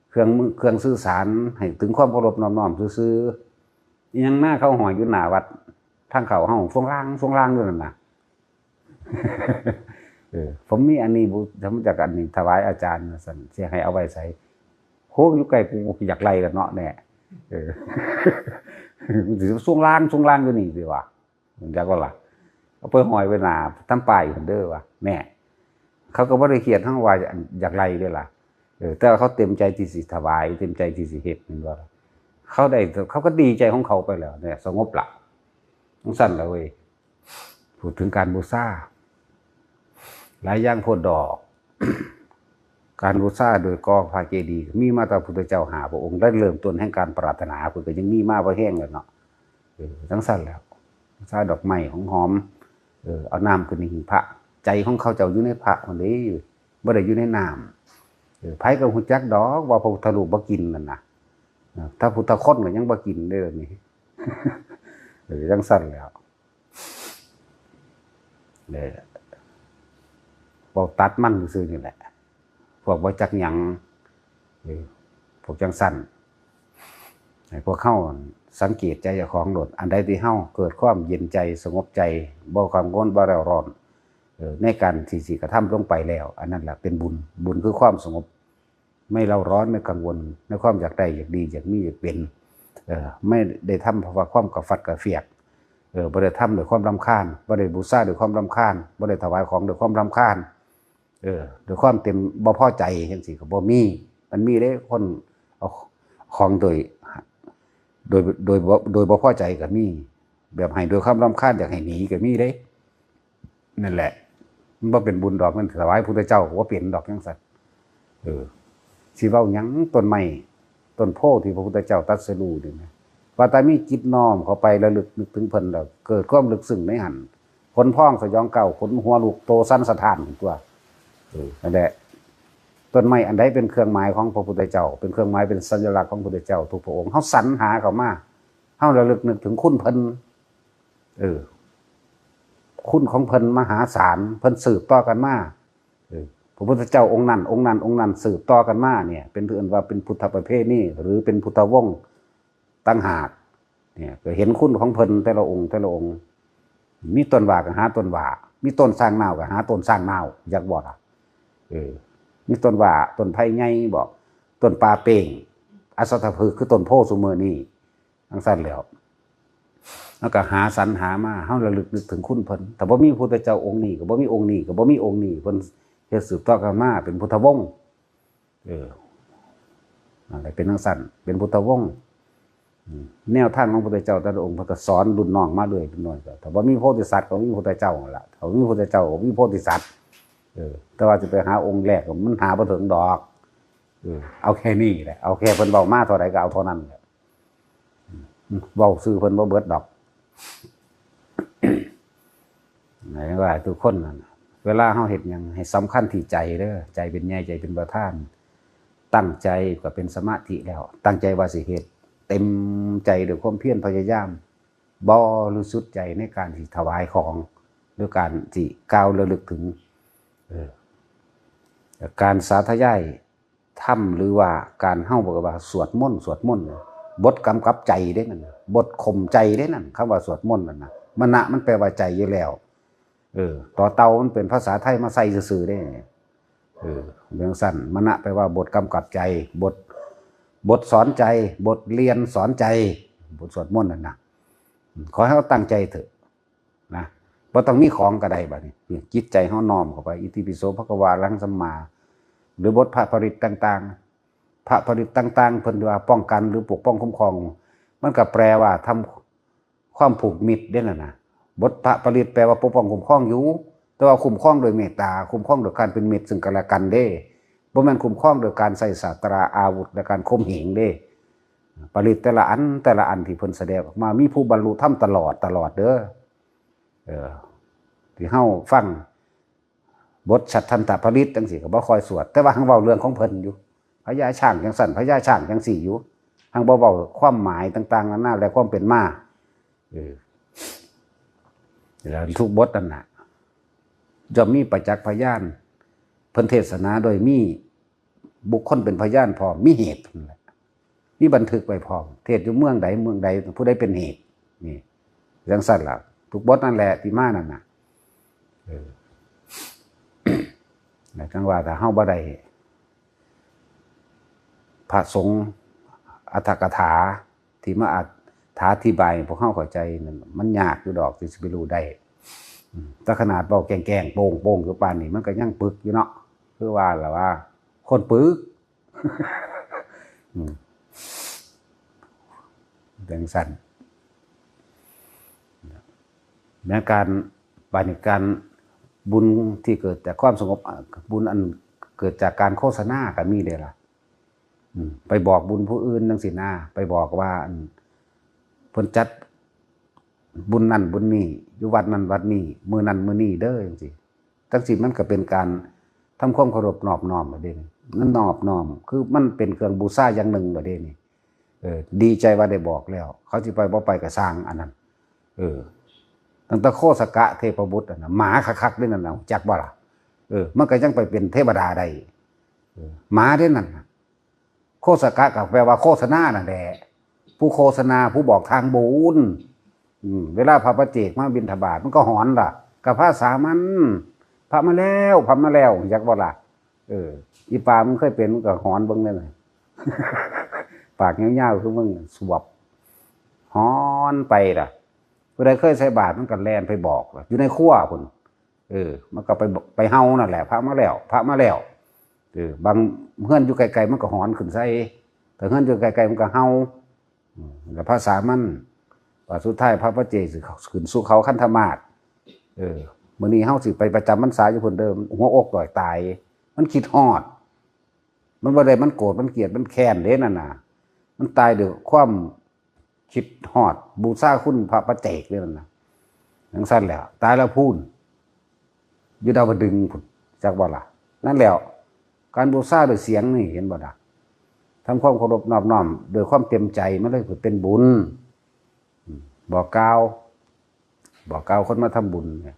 เครื่องมือ เครื่องสื่อสารให้ถึงความเคารพนอบน้อมซื่อๆ อิหยังหน้าเขาห้อยอยู่หน้าวัด ทางเข้าเฮาทรงล่างทรงล่างอยู่นั่นน่ะ เออ ผมมีอันนี้บู ผมอยากอันนี้ถวายอาจารย์ว่าซั่น สิให้เอาไว้ไส โห อยู่ใกล้กูอยากไล่กันเนาะแน่ เออ มันสิทรงล่างทรงล่างอยู่นี่สิวะ จักว่าล่ะ เอาไปห้อยไว้หน้าทำป้ายหั่นเด้อวะ แน่ เขาก็บ่ได้เขียนทั้งว่าอยากไล่เด้ล่ะ เออ แต่ว่าเขาเต็มใจที่สิถวาย เต็มใจที่สิเฮ็ด แม่นบ่ล่ะ เขาได้ เขาก็ดีใจของเขาไปแล้วเนี่ย สงบละ จั่งซั้นล่ะเว้ย พูดถึงการบูชา หลายอย่างโพดดอก การบูชาโดยก่อพระเจดีย์มีมาแต่พุทธเจ้าห้าพระองค์ ได้เริ่มต้นแห่งการปรารถนา เพิ่นก็ยังมีมาบ่แฮงแล้วเนาะ เออ จั่งซั้นแล้ว บูชาดอกไม้หอมๆ เออ เอาน้ำขึ้นหิ้งพระ ใจของเขาเจ้าอยู่ในพระนั่นเด้ บ่ได้อยู่ในน้ำ เออ ไผก็ฮู้จักดอกว่าพระพุทธรูปบ่กินนั่นน่ะ เออ ถ้าพุทธคนก็ยังบ่กินเด้อนี่ เออ จั่งซั้นแล้ว เด้อ เว้าตัดมันซื่อๆ นี่แหละ พวกบ่จักหยัง เออ พวกจั่งซั้น ให้พวกเฮาสังเกตใจเจ้าของโลด อันใดที่เฮาเกิดความเย็นใจ สงบใจ บ่กังวล บ่เร่าร้อน เออ ในการที่สิกระทำลงไปแล้ว อันนั้นแหละเป็นบุญ บุญคือความสงบ ไม่เร่าร้อน ไม่กังวล ในความอยากได้ อยากดี อยากมี อยากเป็น เออ ไม่ได้ทำเพราะว่าความกระฟัดกระเฟียด เออ บ่ได้ทำด้วยความรำคาญ บ่ได้บูชาด้วยความรำคาญ บ่ได้ถวายของด้วยความรำคาญ เออ ด้วยความเต็ม บ่พอใจจั่งซี้ก็บ่มี มันมีเด้ คนเอาของโดย โดย โดยบ่ โดยบ่พอใจก็มี แบบให้ด้วยความรำคาญ อยากให้หนีก็มีเด้ นั่นแหละ มันบ่เป็นบุญดอก มันถวายพุทธเจ้าก็บ่เป็นดอกจั่งซั้น เออ สิเว้าหยัง ต้นไม้ ต้นโพธิ์ที่พระพุทธเจ้าตรัสรู้นี่นะ ว่าแต่มีจิตน้อมเข้าไประลึกนึกถึงเพิ่นแล้ว เกิดความลึกซึ้งในหั้น ขนพองสยองก้าว ขนหัวลุก โตสั่นสะท้านตัว เออ นั่นแหละ ต้นไม้อันใดเป็นเครื่องหมายของพระพุทธเจ้า เป็นเครื่องหมาย เป็นสัญลักษณ์ของพระพุทธเจ้าทุกพระองค์ เฮาสรรหาเข้ามา เฮาระลึกนึกถึงคุณเพิ่น เออ คุณของเพิ่นมหาศาล เพิ่นสืบต่อกันมา เออ พระพุทธเจ้าองค์นั้น องค์นั้น องค์นั้น สืบต่อกันมาเนี่ย เป็นเอิ้นว่าเป็นพุทธประเพณี หรือเป็นพุทธวงศ์ต่างหาก เนี่ย ก็เห็นคุณของเพิ่นแต่ละองค์ แต่ละองค์ มีต้นว่าก็หาต้นว่า มีต้นซางนาวก็หาต้นซางนาว อยากบอกอ่ะ เออ มีต้นว่า ต้นไผ่ใหญ่บอก ต้นป่าเป้ง อสตพฤกษ์คือต้นโพธิ์ซุมื้อนี้ จั่งซั้นแล้ว แล้วก็หาสรรหามา เฮาระลึกนึกถึงคุณเพิ่น ถ้าบ่มีพุทธเจ้าองค์นี้ ก็บ่มีองค์นี้ ก็บ่มีองค์นี้ เพิ่นเฮ็ดสืบต่อกันมาเป็นพุทธวงศ์ เออ นั่นแหละ เป็นจั่งซั้น เป็นพุทธวงศ์ อืม แนวทางของพุทธเจ้าแต่ละองค์ เพิ่นก็สอนรุ่นน้องมาเรื่อย รุ่นน้องก็ ถ้าบ่มีโพธิสัตว์ก็มีพุทธเจ้านั่นล่ะ ถ้าบ่มีพุทธเจ้าก็มีโพธิสัตว์ เออ แต่ว่าสิไปหาองค์แรกก็มันหาบ่ถึงดอก เออ เอาแค่นี้แหละ เอาแค่เพิ่นเว้ามาเท่าใดก็เอาเท่านั้นแหละ เว้าซื่อเพิ่นบ่เบิดดอก หมายถึงว่าทุกคนนั่นน่ะ เวลาเฮาเฮ็ดหยังให้สำคัญที่ใจเด้อ ใจเป็นใหญ่ ใจเป็นประธาน ตั้งใจก็เป็นสมาธิแล้ว ตั้งใจว่าสิเฮ็ด เต็มใจด้วยความเพียรพยายาม บริสุทธิ์ใจในการที่ถวายของ หรือการที่กล่าวระลึกถึง เออ การสาธยายธรรม หรือว่าการเฮาบอกว่าสวดมนต์ สวดมนต์ บทกำกับใจเด้นั่นน่ะ บทข่มใจเด้นั่น คำว่าสวดมนต์นั่นน่ะ มณะมันแปลว่าใจอยู่แล้ว เออ ต่อเต่ามันเป็นภาษาไทยมาใส่ซื่อๆเด้ เออ จั่งซั้น มณะแปลว่าบทกำกับใจ บท บทสอนใจ บทเรียนสอนใจ บทสวดมนต์นั่นน่ะ ขอให้เราตั้งใจเถอะนะ บ่ต้องมีของก็ได้บัดนี้ นี่จิตใจเฮาน้อมเข้าไป อิติปิโสภะคะวาอะระหังสัมมา หรือบทพระปริตรต่างๆ พระปริตรต่างๆ เพิ่นว่าป้องกันหรือปกป้องคุ้มครอง มันก็แปลว่าทำความผูกมิตรเด้นั่นน่ะ บทพระปริตรแปลว่าปกป้องคุ้มครองอยู่ แต่ว่าคุ้มครองโดยเมตตา คุ้มครองโดยการเป็นมิตรซึ่งกันและกันเด้ บ่แม่นคุ้มครองโดยการใช้ศาสตราอาวุธและการข่มเหงเด้ ปริตรแต่ละอัน แต่ละอันที่เพิ่นแสดงออกมา มีผู้บรรลุธรรมตลอด ตลอดเด้อ เออ ที่เฮาฟังบทฉัตรทันตปริตรจั่งซี้ก็บ่ค่อยสวด แต่ว่าหั้งเว้าเรื่องของเพิ่นอยู่ พญาช้างจั่งซั้น พญาช้างจั่งซี้อยู่ หั้งบ่เว้าความหมายต่างๆนานาและความเป็นมา เออ แล้วทุกบทนั่นน่ะ ย่อมมีประจักษ์พยาน เพิ่นเทศนาโดยมีบุคคลเป็นพยานพร้อม มีเหตุนั่นแหละ มีบันทึกไว้พร้อม เทศน์อยู่เมืองใด เมืองใด ผู้ใดเป็นเหตุ นี่ จั่งซั้นล่ะ ทุกบทนั่นแหละที่มานั่นน่ะ เออ แล้วจั่งว่าถ้าเฮาบ่ได้ พระสงฆ์อรรถกถาที่มาอธิบายให้พวกเฮาเข้าใจนั่น มันยากอยู่ดอกที่สิไปรู้ได้ อืม แต่ขนาดเว้าแกล้งๆ โป้งๆ อยู่ปานนี้ มันก็ยังปึกอยู่เนาะ คือว่าล่ะว่า คนปึก อืม จั่งซั้น แม้การ บาดนี้การ บุญที่เกิดจากความสงบ อ่ะ บุญอันเกิดจากการโฆษณาก็มีเด้ล่ะ อืม ไปบอกบุญผู้อื่นจังซี้นะ ไปบอกว่า อัน เพิ่นจัดบุญนั่นบุญนี่ อยู่วัดนั่นวัดนี่ มื้อนั่นมื้อนี่เด้อจังซี้ จังซี้มันก็เป็นการทำความเคารพนอบน้อมแล้วเด้นี่ มันนอบน้อม คือมันเป็นเครื่องบูชาอย่างหนึ่งแล้วเด้นี่ เออ ดีใจว่าได้บอกแล้ว เขาสิไปบ่ไปก็ซ่างอันนั้น เออ ตั้งแต่โคสกะเทพบุตรน่ะนะ หมาคักๆเด้นั่นน่ะ จักบ่ล่ะ เออ มันก็ยังไปเป็นเทวดาได้ เออ หมาเด้นั่นน่ะ โคสกะก็แปลว่าโฆษณานั่นแหละ ผู้โฆษณา ผู้บอกทางบุญ อืม เวลาพระปัจเจกมาบิณฑบาต มันก็หอนล่ะ กับพระสามัญ พระมาแล้ว พระมาแล้ว จักบ่ล่ะ เออ อีปามันเคยเป็น มันก็หอนเบิ่งนั่นน่ะ ปากยาวๆคือมึง สวบ หอนไปล่ะ ผู้ใดเคยใส่บาตร มันก็แล่นไปบอกล่ะ อยู่ในครัวพุ้น เออ มันก็ไปบอก ไปเฮานั่นแหละ พระมาแล้ว พระมาแล้ว เออ บางเฮือนอยู่ไกลๆ มันก็หอนขึ้นใส่ แต่เฮือนอยู่ไกลๆ มันก็เฮา อืม แล้วพระสามัญ ว่าสุดท้ายพระปัจเจกสิขึ้นสู่เขาคันธมาศ เออ มื้อนี้เฮาสิไปประจำพรรษาอยู่พุ้นเด้อ หัวอกด้อยตาย มันคิดฮอด มันบ่ได้ มันโกรธ มันเกลียด มันแค้นเด้นั่นน่ะ มันตายด้วยความคิดฮอด บูชาคุณพระปัจเจกเด้นั่นน่ะ จังซั่นแหละ ตายแล้วพู้น อยู่ดาวดึงส์พุ้น จักบ่ล่ะ นั่นแหละ การบูชาด้วยเสียงนี่ เห็นบ่ล่ะ ทำความเคารพนอบน้อมด้วยความเต็มใจ มันเลยเป็นบุญ อืม บอกกล่าว บอกกล่าวคนมาทำบุญเนี่ย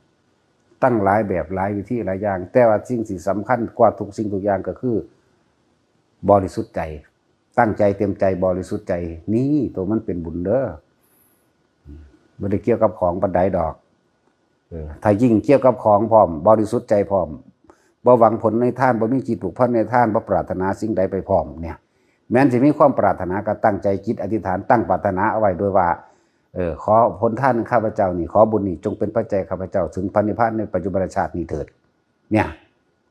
ตั้งหลายแบบหลายวิธีหลายอย่าง แต่ว่าสิ่งที่สำคัญกว่าทุกสิ่งทุกอย่างก็คือ บริสุทธิ์ใจ ตั้งใจเต็มใจบริสุทธิ์ใจ นี่ตัวมันเป็นบุญเด้อ อืม บ่ได้เกี่ยวกับของปานใดดอก เออ ถ้ายิ่งเกี่ยวกับของพร้อม บริสุทธิ์ใจพร้อม บ่หวังผลในทาน บ่มีจิตผูกพันในทาน บ่ปรารถนาสิ่งใดไปพร้อมเนี่ย แม้นสิมีความปรารถนาก็ตั้งใจจิตอธิษฐาน ตั้งปรารถนาเอาไว้โดยว่า เออ ขอผลทานข้าพเจ้านี่ ขอบุญนี่จงเป็นปัจจัยข้าพเจ้าถึงพระนิพพานในปัจจุบันชาตินี้เถิด เนี่ย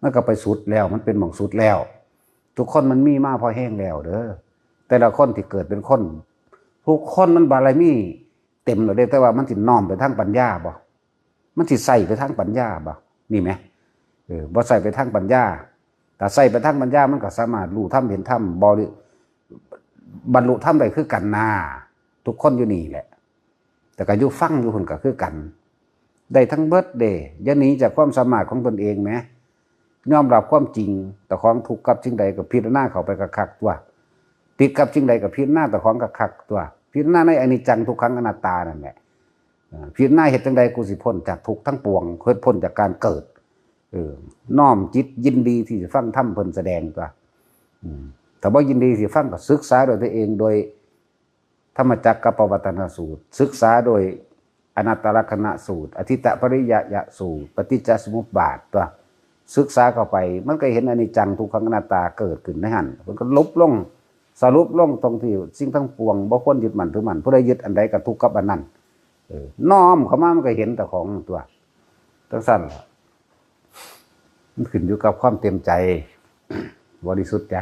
มันก็ไปสุดแล้ว มันเป็นหม่องสุดแล้ว ทุกคนมันมีมาพอแฮงแล้วเด้อ แต่ละคนที่เกิดเป็นคน ทุกคนมันบารมีเต็มแล้วเด้ แต่ว่ามันสิน้อมไปทางปัญญาบ่ มันสิใส่ไปทางปัญญาบ่ นี่แหม เออ บ่ใส่ไปทางปัญญา ถ้าใส่ไปทางปัญญา มันก็สามารถรู้ธรรมเห็นธรรม บริ บรรลุธรรมได้คือกันนา ทุกคนอยู่นี่แหละ แต่ก็อยู่ฟังอยู่พุ้นก็คือกัน ได้ทั้งเบิดเด้ อย่าหนีจากความสามารถของตนเองแหม ยอมรับความจริง เจ้าของทุกข์กับสิ่งใดก็พิจารณาเข้าไปคักๆตั๊ว ติดกับสิ่งใดก็พิจารณาเจ้าของคักๆตั๊ว พิจารณาในอนิจจังทุกขังอนัตตานั่นแหละ เอ่อ พิจารณาเฮ็ดจั่งใดกูสิพ้นจากทุกข์ทั้งปวง เฮ็ดพ้นจากการเกิด เออ น้อมจิตยินดีที่สิฟังธรรมเพิ่นแสดงตั๊ว อืม ถ้าบ่ยินดีสิฟังก็ศึกษาโดยตัวเอง โดย ธรรมจักรกัปปวัตตนสูตร ศึกษาโดยอนัตตลักษณสูตร อธิตตปริยยสูตร ปฏิจจสมุปบาทตั๊ว ศึกษาเข้าไป มันก็เห็นอนิจจังทุกขังอนัตตาเกิดขึ้นในหั่น มันก็ลบลง สรุปลงตรงที่สิ่งทั้งปวงบ่ควรยึดมั่นถือมั่น ผู้ใดยึดอันใดก็ทุกข์กับอันนั้น เออ น้อมเข้ามามันก็เห็นแต่ของตั๊ว จั่งซั่นล่ะ มันขึ้นอยู่กับความเต็มใจ บริสุทธิ์ใจ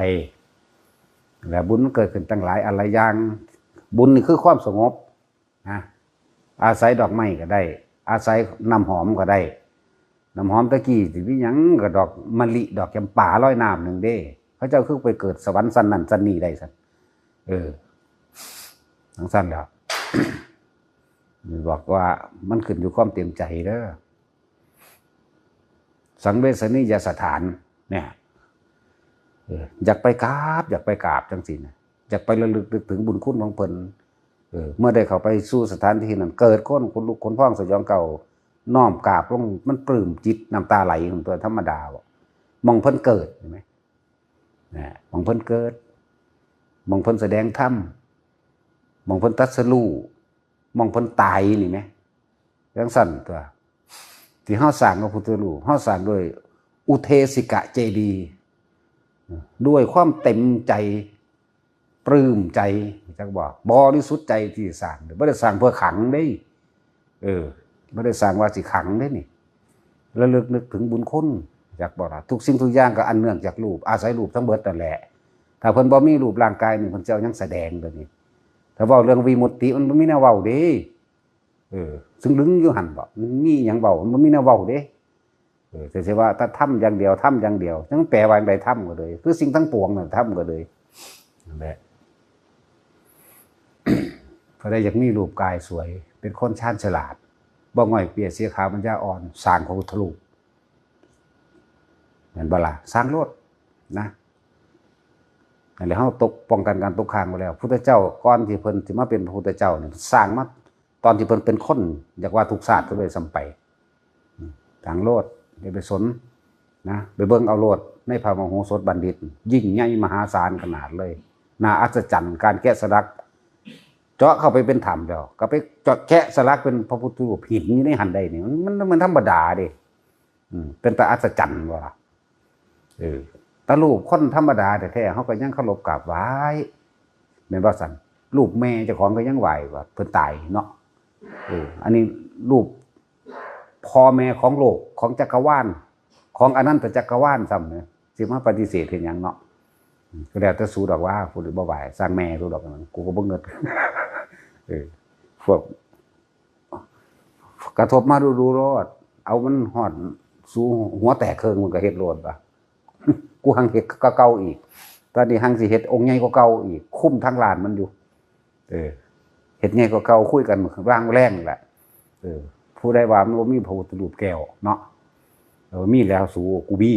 และบุญมันเกิดขึ้นตั้งหลายอันหลายอย่าง บุญนี่คือความสงบนะ อาศัยดอกไม้ก็ได้ อาศัยน้ำหอมก็ได้ น้ำหอมตะกี้สิมีหยังก็ดอกมะลิ ดอกจำปาลอยน้ำหนึ่งเด้ เขาเจ้าคือไปเกิดสวรรค์ชั้นนั้นชั้นนี้ได้ซั่น เออ จั่งซั่นแหล้ว บอกว่ามันขึ้นอยู่ความเต็มใจเด้อ สังเวชนียสถาน เนี่ย เออ อยากไปกราบ อยากไปกราบจั่งซี้นะ อยากไประลึกนึกถึงบุญคุณของเพิ่น เออ เมื่อได้เข้าไปสู่สถานที่นั้น เกิดความขนลุกขนพองสยองเกล้า น้อมกราบลง มันปลื้มจิต น้ำตาไหลของตัวธรรมดาบ่ หม่องเพิ่นเกิด เห็นไหม นะ หม่องเพิ่นเกิด หม่องเพิ่นแสดงธรรม หม่องเพิ่นตรัสรู้ หม่องเพิ่นตายนี่แหม จั่งซั่นตั๊ว ที่เฮาสร้างพระพุทธรูป เฮาสร้างด้วยอุเทสิกะเจดีย์ ด้วยความเต็มใจ ปลื้มใจ จักบ่ บริสุทธิ์ใจที่สร้าง บ่ได้สร้างเพื่อขังเด้ เออ บ่ได้สร้างว่าสิขังเด้นี่ ระลึกนึกถึงบุญคุณ จักบ่ล่ะ ทุกสิ่งทุกอย่างก็อันเนื่องจากรูป อาศัยรูปทั้งเบิดนั่นแหละ ถ้าเพิ่นบ่มีรูปร่างกายนี่ เพิ่นสิเอาหยังแสดงเดี๋ยวนี้ ถ้าเว้าเรื่องวิมุตติ มันบ่มีแนวเว้าเด้ เออ ซึ่งลึงอยู่หั่นบ่ มันมีหยังเว้า มันบ่มีแนวเว้าเด้ เออ แต่สิว่าถ้าทำอย่างเดียว ทำอย่างเดียว จั่งแปลว่าจั่งใด ทำก็เลย คือสิ่งทั้งปวงน่ะ ทำก็เลย นั่นแหละ ผู้ใดอยากมีรูปกายสวย เป็นคนชาญฉลาด บ่ง่อยเปรียเสียขาวปัญญาอ่อน สร้างพระพุทธรูป แม่นบ่ล่ะ สร้างโลดนะ นั่นแหละ เฮาตก ป้องกันการตกค้างไว้แล้ว พุทธเจ้าก่อนที่เพิ่นสิมาเป็นพระพุทธเจ้าเนี่ย สร้างมาตอนที่เพิ่นเป็นคน อยากว่าทุกชาติก็เลยซ้ำไป อืม สร้างโลด อย่าไปสนนะ ไปเบิ่งเอาโลด ในพระมโหสถบัณฑิต ยิ่งใหญ่มหาศาลขนาดเลย น่าอัศจรรย์ การแกะสลัก เจาะเข้าไปเป็นถ้ำแล้ว ก็ไปเจาะแกะสลักเป็นพระพุทธรูปหินอยู่ในหั่นได้นี่ มัน มัน มันธรรมดาเด้ อืม เป็นตาอัศจรรย์ว่า เออ แต่รูปคนธรรมดาแท้ๆ เฮาก็ยังเคารพกราบไหว้ แม่นบ่ซั่น รูปแม่เจ้าของก็ยังไหว้ว่าเพิ่นตายเนาะ เออ อันนี้รูปพ่อแม่ของโลก ของจักรวาล ของอนันตจักรวาลซ้ำเนี่ย สิมาปฏิเสธเฮ็ดหยังเนาะ อืม ก็แล้วแต่สูดอกว่า ผู้ใดบ่ไหว้ สร้างแม่สูดอกนั้น กูก็บ่เงิด เออ พวก กระทบมาดูๆ โลด เอามันฮอดสูหัวแตกเคิ่ง มึงก็เฮ็ดโลดว่ะ กูหังเฮ็ดกว่าเก่าอีก ตอนนี้หังสิเฮ็ดองค์ใหญ่กว่าเก่าอีก คุมทั้งลานมันอยู่ เออ เฮ็ดใหญ่กว่าเก่า คุยกันร่างแรงแหละ เออ ผู้ใดว่ามันบ่มีพระพุทธรูปแก้วเนาะ เออ มีแล้วสู กูมี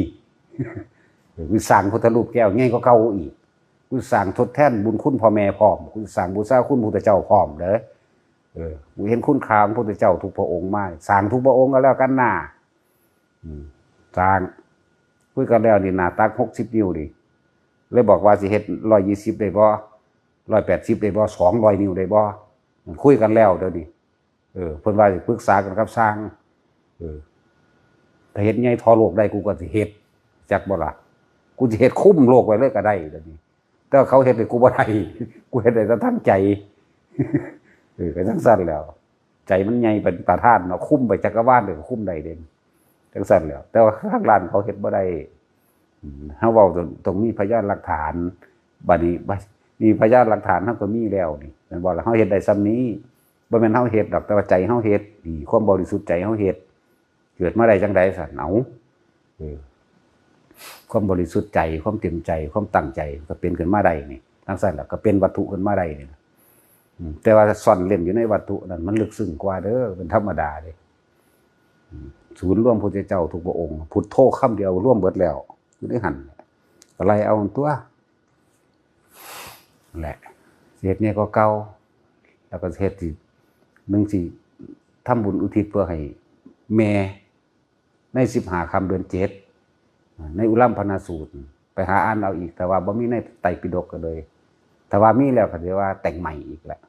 เออ กูสร้างพุทธรูปแก้วใหญ่กว่าเก่าอีก กูสร้างทดแทนบุญคุณพ่อแม่พร้อม กูสร้างบูชาคุณพระพุทธเจ้าพร้อมเด้อ เออ กูเห็นคุณค่าของพระพุทธเจ้าทุกพระองค์มา สร้างทุกพระองค์ก็แล้วกันนะ อืม สร้าง คุยกันแล้วนี่ หน้าตักหกสิบนิ้วนี่ เลยบอกว่าสิเฮ็ดร้อยยี่สิบได้บ่ ร้อยแปดสิบได้บ่ สองร้อยนิ้วได้บ่ คุยกันแล้วเดี๋ยวนี้ เออ เพิ่นว่าสิปรึกษากันกับช่าง เออ ถ้าเฮ็ดใหญ่ท่อโลกได้ กูก็สิเฮ็ด จักบ่ล่ะ กูสิเฮ็ดคุมโลกไว้เลยก็ได้เดี๋ยวนี้ แต่ว่าเขาเฮ็ดให้กูบ่ได้ กูเฮ็ดได้แต่ทางใจ เออ ก็จั่งซั่นแหล้ว ใจมันใหญ่เป็นประธานเนาะ คุมไปจักรวาลเลยก็คุมได้เด่น จั่งซั่นแหล้ว แต่ว่าทางร้านเขาเฮ็ดบ่ได้ อืม เฮาเว้าต้อง ต้องมีพยานหลักฐาน บัดนี้ บัด มีพยานหลักฐานเฮาก็มีแล้วนี่ แม่นบ่ล่ะ เฮาเฮ็ดได้ส่ำนี้ บ่แม่นเฮาเฮ็ดดอก แต่ว่าใจเฮาเฮ็ด นี่ ความบริสุทธิ์ใจเฮาเฮ็ด เกิดมาได้จั่งใดซั่น เอ้า เออ ความบริสุทธิ์ใจ ความเต็มใจ ความตั้งใจ ก็เป็นขึ้นมาได้นี่ จั่งซั่นล่ะ ก็เป็นวัตถุขึ้นมาได้นี่นะ อืม แต่ว่าซ่อนเร้นอยู่ในวัตถุนั่น มันลึกซึ้งกว่าเด้อ เป็นธรรมดาเด้ อืม ศูนย์รวมพุทธเจ้าทุกพระองค์ พุทโธคำเดียวรวมเบิดแล้ว อยู่ในหั่น ก็ไล่เอาตัว นั่นแหละ สิเฮ็ดใหญ่กว่าเก่า แล้วก็สิเฮ็ดสิ หนึ่งสิทำบุญอุทิศเพื่อให้แม่ ในสิบห้าค่ำเดือนเจ็ด ในอุรัมพนาสูตร ไปหาอ่านเอาอีก แต่ว่าบ่มีในไตรปิฎกก็เลย ถ้าว่ามีแล้วก็สิว่าแต่งใหม่อีกแหละ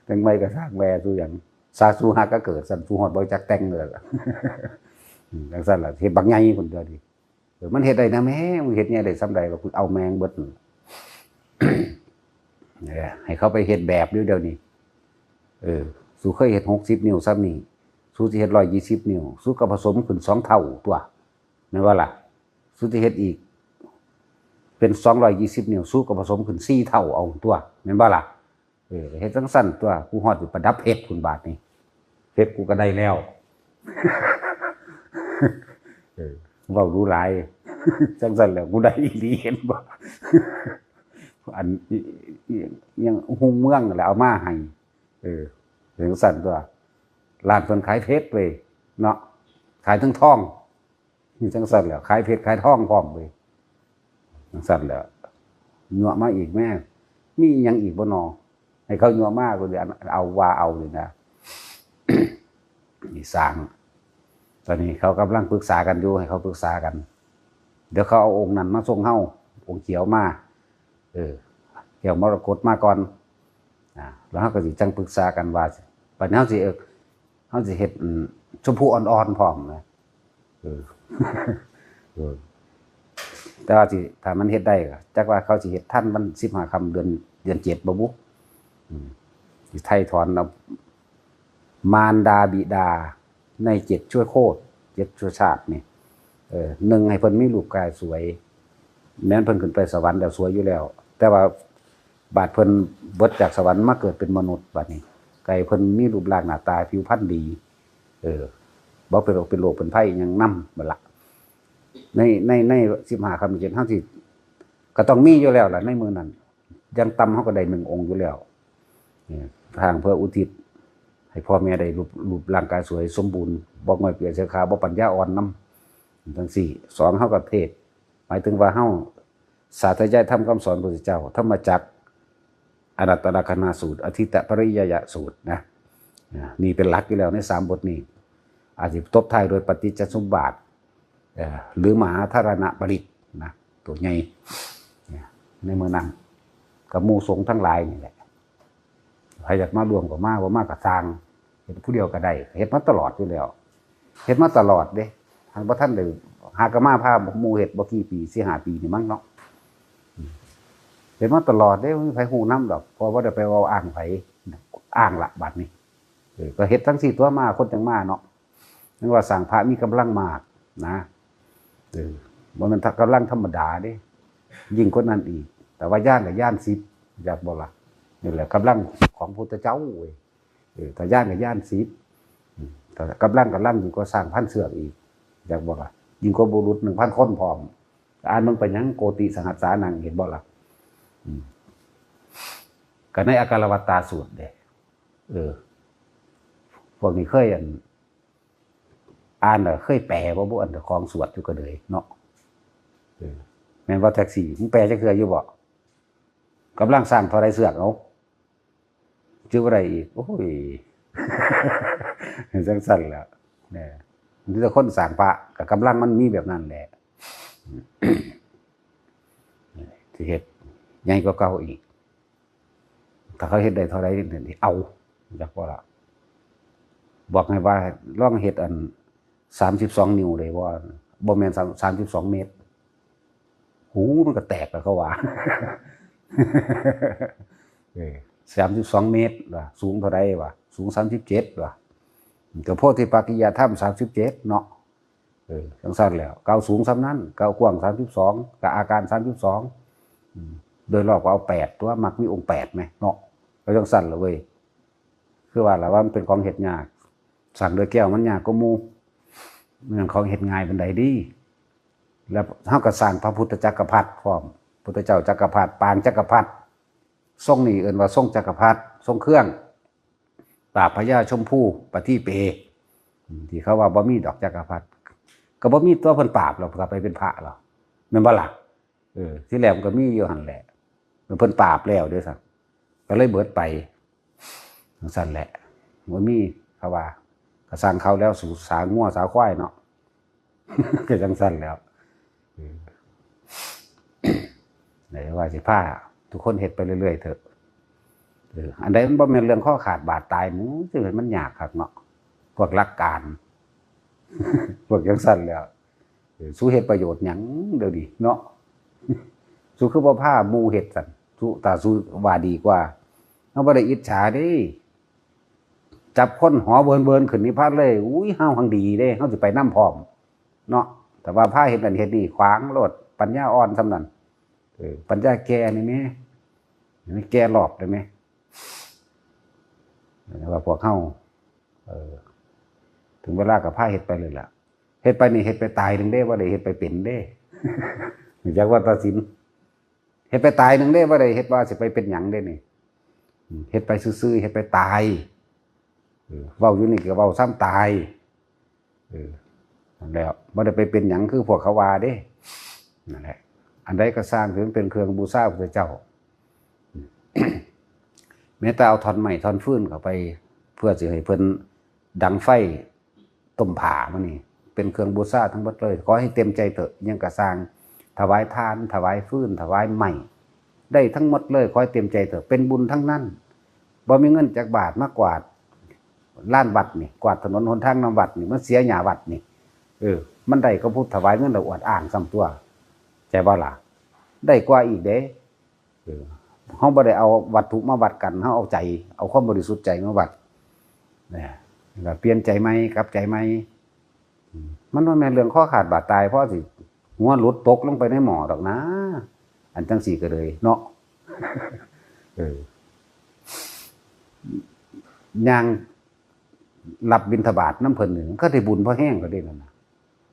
แต่งใหม่ก็สร้างแวสู่หยัง สาสู่หากะเกิด ซั่นสู่ฮอดบ่จักแต่งเลยล่ะ อืม จั่งซั่นล่ะ เฮ็ดบักใหญ่พุ่นเด้อนี่ เออ มันเฮ็ดได้นะแม่ มึงเฮ็ดใหญ่ได้ส่ำใด ก็กูเอาแม่งเบิดนั่น เนี่ย ให้เขาไปเฮ็ดแบบอยู่เดี๋ยวนี้ เออ สูเคยเฮ็ดหกสิบนิ้วส่ำนี้ สูสิเฮ็ดร้อยยี่สิบนิ้ว สูก็ผสมขึ้นสองเท่าตัว แม่นบ่ล่ะ สูสิเฮ็ดอีก เป็นสองร้อยยี่สิบนิ้ว สูก็ผสมขึ้นสี่เท่าเอาตัว แม่นบ่ล่ะ เออ เฮ็ดจั่งซั่นตัว กูฮอดสิประดับเพชรพุ้นบาดนี้ เพชรกูก็ได้แล้ว เออ เว้าดูหลาย จั่งซั่นแหละ กูได้อีหลี เห็นบ่ อัน อิ อิ อิหยังฮุ่งเมืองนั่นแหละเอามาให้ เออ จั่งซั่นตัว ร้านเพิ่นขายเพชรเว้ย เนาะ ขายทั้งทอง นี่จั่งซั่นแหละ ขายเพชรขายทองพร้อมเว้ย จั่งซั่นแหละ ยั่วมาอีกแม่ มีอิหยังอีกบ่นอ ให้เขายั่วมา กูสิเอาว่าเอานี่นะ นี่สร้าง ตอนนี้เขากำลังปรึกษากันอยู่ ให้เขาปรึกษากัน เดี๋ยวเขาเอาองค์นั้นมาส่งเฮา องค์เขียวมา เออ แก้วมรกตมาก่อน อ่า แล้วเฮาก็สิจั่งปรึกษากันว่า บัดนี้เฮาสิ เออ เฮาสิเฮ็ด อืม ชมพูอ่อนๆพร้อมนะ เออ เออ แต่ว่าสิ ถ้ามันเฮ็ดได้ก็ จักว่าเขาสิเฮ็ดทันวันสิบห้าค่ำเดือน เดือนเจ็ดบ่บุ อืม สิไถ่ถอนเอา มารดาบิดาในเจ็ดชั่วโคตร เจ็ดชั่วชาตินี่ เออ หนึ่งให้เพิ่นมีรูปกายสวย แม้นเพิ่นขึ้นไปสวรรค์แล้วสวยอยู่แล้ว แต่ว่าบาดเพิ่นเบิดจากสวรรค์มาเกิดเป็นมนุษย์บัดนี้ ไก่เพิ่นมีรูปร่างหน้าตาผิวพรรณดี เออ บ่เป็นโรคเป็นโรคเป็นภัยหยังนำบัดละ ใน ใน ในสิบห้าค่ำเจ็ดเฮาสิ ก็ต้องมีอยู่แล้วล่ะในมื้อนั้น อย่างต่ำเฮาก็ได้หนึ่งองค์อยู่แล้ว เนี่ย ทางเพื่ออุทิศให้พ่อแม่ได้รูป รูปร่างกายสวยสมบูรณ์ บ่ง่อยเปียกเสียขาว บ่ปัญญาอ่อนนำ จังซี่ สอง เฮาก็เทศน์ หมายถึงว่าเฮาสาธยายธรรมคำสอนพระพุทธเจ้า ธรรมจักร อนัตตลักษณสูตร อทิตตปริยายสูตรนะ อ่า นี่เป็นหลักอยู่แล้วในสามบทนี้ อาจสิตบท้ายโดยปฏิจจสมบาท เอ่อ หรือมหาธารณปริตรนะ ตัวใหญ่ เนี่ย ในมื้อนั้น กับหมู่สงฆ์ทั้งหลายนี่แหละ ใครอยากมาร่วมก็มา บ่มาก็ซ่าง เฮ็ดผู้เดียวก็ได้ เฮ็ดมาตลอดอยู่แล้ว เฮ็ดมาตลอดเด้ หั้นบ่ทันได้ หากะมาพาหมู่เฮ็ดบ่กี่ปี สี่ห้าปีนี่มั้งเนาะ เฮ็ดมาตลอดเด้ บ่มีไผฮู้นำดอก เพราะบ่ได้ไปเว้าอ้างไผ อ้างละบัดนี้ เออ ก็เฮ็ดจั่งซี้ตั๊ว มาคนจั่งมาเนาะ นึกว่าสร้างพระมีกำลังมากนะ เออ บ่แม่นกำลังธรรมดาเด้ ยิ่งกว่านั้นอีก แต่ว่าญาณก็ญาณสิบ จักบ่ล่ะ นี่แหละกำลังของพุทธเจ้าเว้ย เออ ถ้าญาณก็ญาณสิบ อืม แต่กำลัง กำลังยิ่งกว่าช้างพันเชือกอีก จักบ่ล่ะ ยิ่งกว่าบุรุษหนึ่งพันคนพร้อม อ่านเบิ่งไปหยัง โกติสหัสสานัง เห็นบ่ล่ะ อืม ก็ในอาการวัตตาสูตรเด้ เออ พวกนี้เคยอัน อ่านแล้วเคยแปลบ่บุ อันเจ้าของสวดอยู่ก็เลยเนาะ เออ แม่นบ่แท็กซี่ มึงแปลจักเทื่ออยู่บ่ กำลังช้างเท่าใดเชือก เอา จื่อบ่ได้อีก โอ้ย จั่งซั่นแหละ เนี่ย มีแต่คนสร้างพระ ก็กำลังมันมีแบบนั้นแหละ สิเฮ็ดใหญ่กว่าเก่าอีก ถ้าเขาเฮ็ดได้เท่าใดนี่เอา จักบ่ล่ะ บอกให้ว่าลองเฮ็ดอัน สามสิบสอง นิ้วได้บ่ บ่แม่น สาม สามสิบสอง เมตร หูมันก็แตกแล้วเขาว่า เออ สามสิบสอง เมตร ว่า สูงเท่าใด ว่า สูง สามสิบเจ็ด ว่า ก็โพธิปักขิยธรรม สามสิบเจ็ด เนาะ เออ จั่งซั่นแล้ว ก็เอาสูงส่ำนั้น ก็เอากว้าง สามสิบสอง ก็อาการ สามสิบสอง อืม โดยรอบก็เอา แปด ตั๊ว มักมีองค์ แปด แหมเนาะ ก็จั่งซั่นล่ะเว้ย คือว่าล่ะว่ามันเป็นของเฮ็ดยาก สร้างด้วยแก้วมันยากกว่าหมู่ มันเป็นของเฮ็ดง่ายปานใดดี แล้วเฮาก็สร้างพระพุทธจักรพรรดิพร้อม พุทธเจ้าจักรพรรดิ ปางจักรพรรดิ ทรงนี่เอิ้นว่าทรงจักรพรรดิ ทรงเครื่อง ปราบพญาชมพูปะทีเป อืม ที่เขาว่าบ่มีดอกจักรพรรดิ ก็บ่มีตั๊ว เพิ่นปราบแล้ว ก็ไปเป็นพระแล้ว แม่นบ่ล่ะ เออ ที่แรกมันก็มีอยู่หั่นแหละ เพิ่นปราบแล้วเด้อซั่น ก็เลยเบิดไป จั่งซั่นแหละ บ่มี เขาว่า ก็ซ่างเขาแล้ว สู่สางัวสาควายเนาะ ก็จั่งซั่นแล้ว เออ ไหนว่าสิพาทุกคนเฮ็ดไปเรื่อยๆเถอะ เออ อันใดมันบ่แม่นเรื่องคอขาดบาดตาย หมู่ จั่งใดมันยากคักเนาะ พวกหลักการ พวกจั่งซั่นแล้ว เออ สูเฮ็ดประโยชน์หยังเดี๋ยวนี้เนาะ สูคือบ่พาหมู่เฮ็ดซั่น สู ถ้าสูว่าดีกว่า เฮาบ่ได้อิจฉาเด้ จับคนหอเบินๆขึ้นนิพพานเลย อุ้ย เฮาหังดีเด้ เฮาสิไปนำพร้อม เนาะ แต่ว่าพาเฮ็ดนั่นเฮ็ดนี่ขวางโลด ปัญญาอ่อนส่ำนั้น เออ ปัญญาแก่นี่แหม นี่แก่รอบได้ไหม แต่ว่าพวกเฮา เออ ถึงเวลาก็พาเฮ็ดไปเลยล่ะ เฮ็ดไปนี่เฮ็ดไปตายหนึ่งเด้ บ่ได้เฮ็ดไปเป็นเด้ จักว่าตัดสิน เฮ็ดไปตายหนึ่งเด้ บ่ได้เฮ็ดว่าสิไปเป็นหยังเด้นี่ อืม เฮ็ดไปซื่อๆ เฮ็ดไปตาย เออ เว้าอยู่นี่ก็เว้าส่ำตาย เออ นั่นแหละ บ่ได้ไปเป็นหยังคือพวกเขาว่าเด้ นั่นแหละ อันใดก็ซ่างที่มันเป็นเครื่องบูชาพระพุทธเจ้า แม้แต่เอาท่อนไม้ท่อนฟืนเข้าไป เพื่อสิให้เพิ่นดังไฟต้มผ้ามานี่ เป็นเครื่องบูชาทั้งหมดเลย ขอให้เต็มใจเถอะ หยังก็ซ่าง ถวายทาน ถวายฟืน ถวายไม้ ได้ทั้งหมดเลย ขอให้เต็มใจเถอะ เป็นบุญทั้งนั้น บ่มีเงินจักบาทมากวาดลานวัดนี่ กวาดถนนหนทางนำวัดนี่ มันเสียหญ้าวัดนี่ เออ มันได้กว่าผู้ถวายเงินแล้วอวดอ้างส่ำตั๊ว ใช่บ่ล่ะ ได้กว่าอีกเด้ เออ เฮาบ่ได้เอาวัตถุมาวัดกัน เฮาเอาใจ เอาความบริสุทธิ์ใจมาวัด เนี่ย แล้วเปลี่ยนใจใหม่ กลับใจใหม่ อืม มันบ่แม่นเรื่องคอขาดบาดตาย พอสิหัวหลุดตกลงไปในหม้อดอกนะ อันจั่งซี้ก็เลยเนาะ เออ เ ย่างรับบิณฑบาตนำเพิ่นนี่ มันก็ได้บุญพอแฮงก็ได้นั่นน่ะ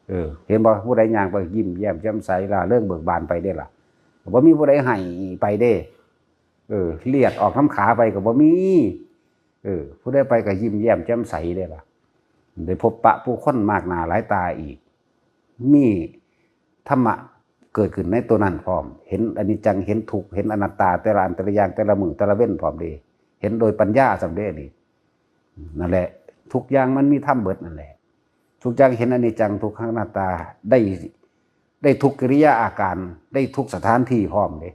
เออ เห็นบ่ ผู้ใดย่างไปยิ้มแย้มแจ่มใส ร่าเริงเบิกบานไปเด้ล่ะ บ่มีผู้ใดไห้ไปเด้ เออ เลือดออกนำขาไปก็บ่มี เออ ผู้ใดไปก็ยิ้มแย้มแจ่มใสเด้ล่ะ ได้พบปะผู้คนมากหน้าหลายตาอีก มีธรรมะเกิดขึ้นในตัวนั้นพร้อม เห็นอนิจจัง เห็นทุกข์ เห็นอนัตตา แต่ละอันแต่ละอย่าง แต่ละมื้อแต่ละเว็นพร้อมเด้ เห็นโดยปัญญาซ้ำเด้นี่ นั่นแหละ ทุกอย่างมันมีธรรมเบิดนั่นแหละ ทุกอย่างเห็นอนิจจัง ทุกขัง อนัตตา ได้ ได้ทุกกิริยาอาการ ได้ทุกสถานที่พร้อมเด้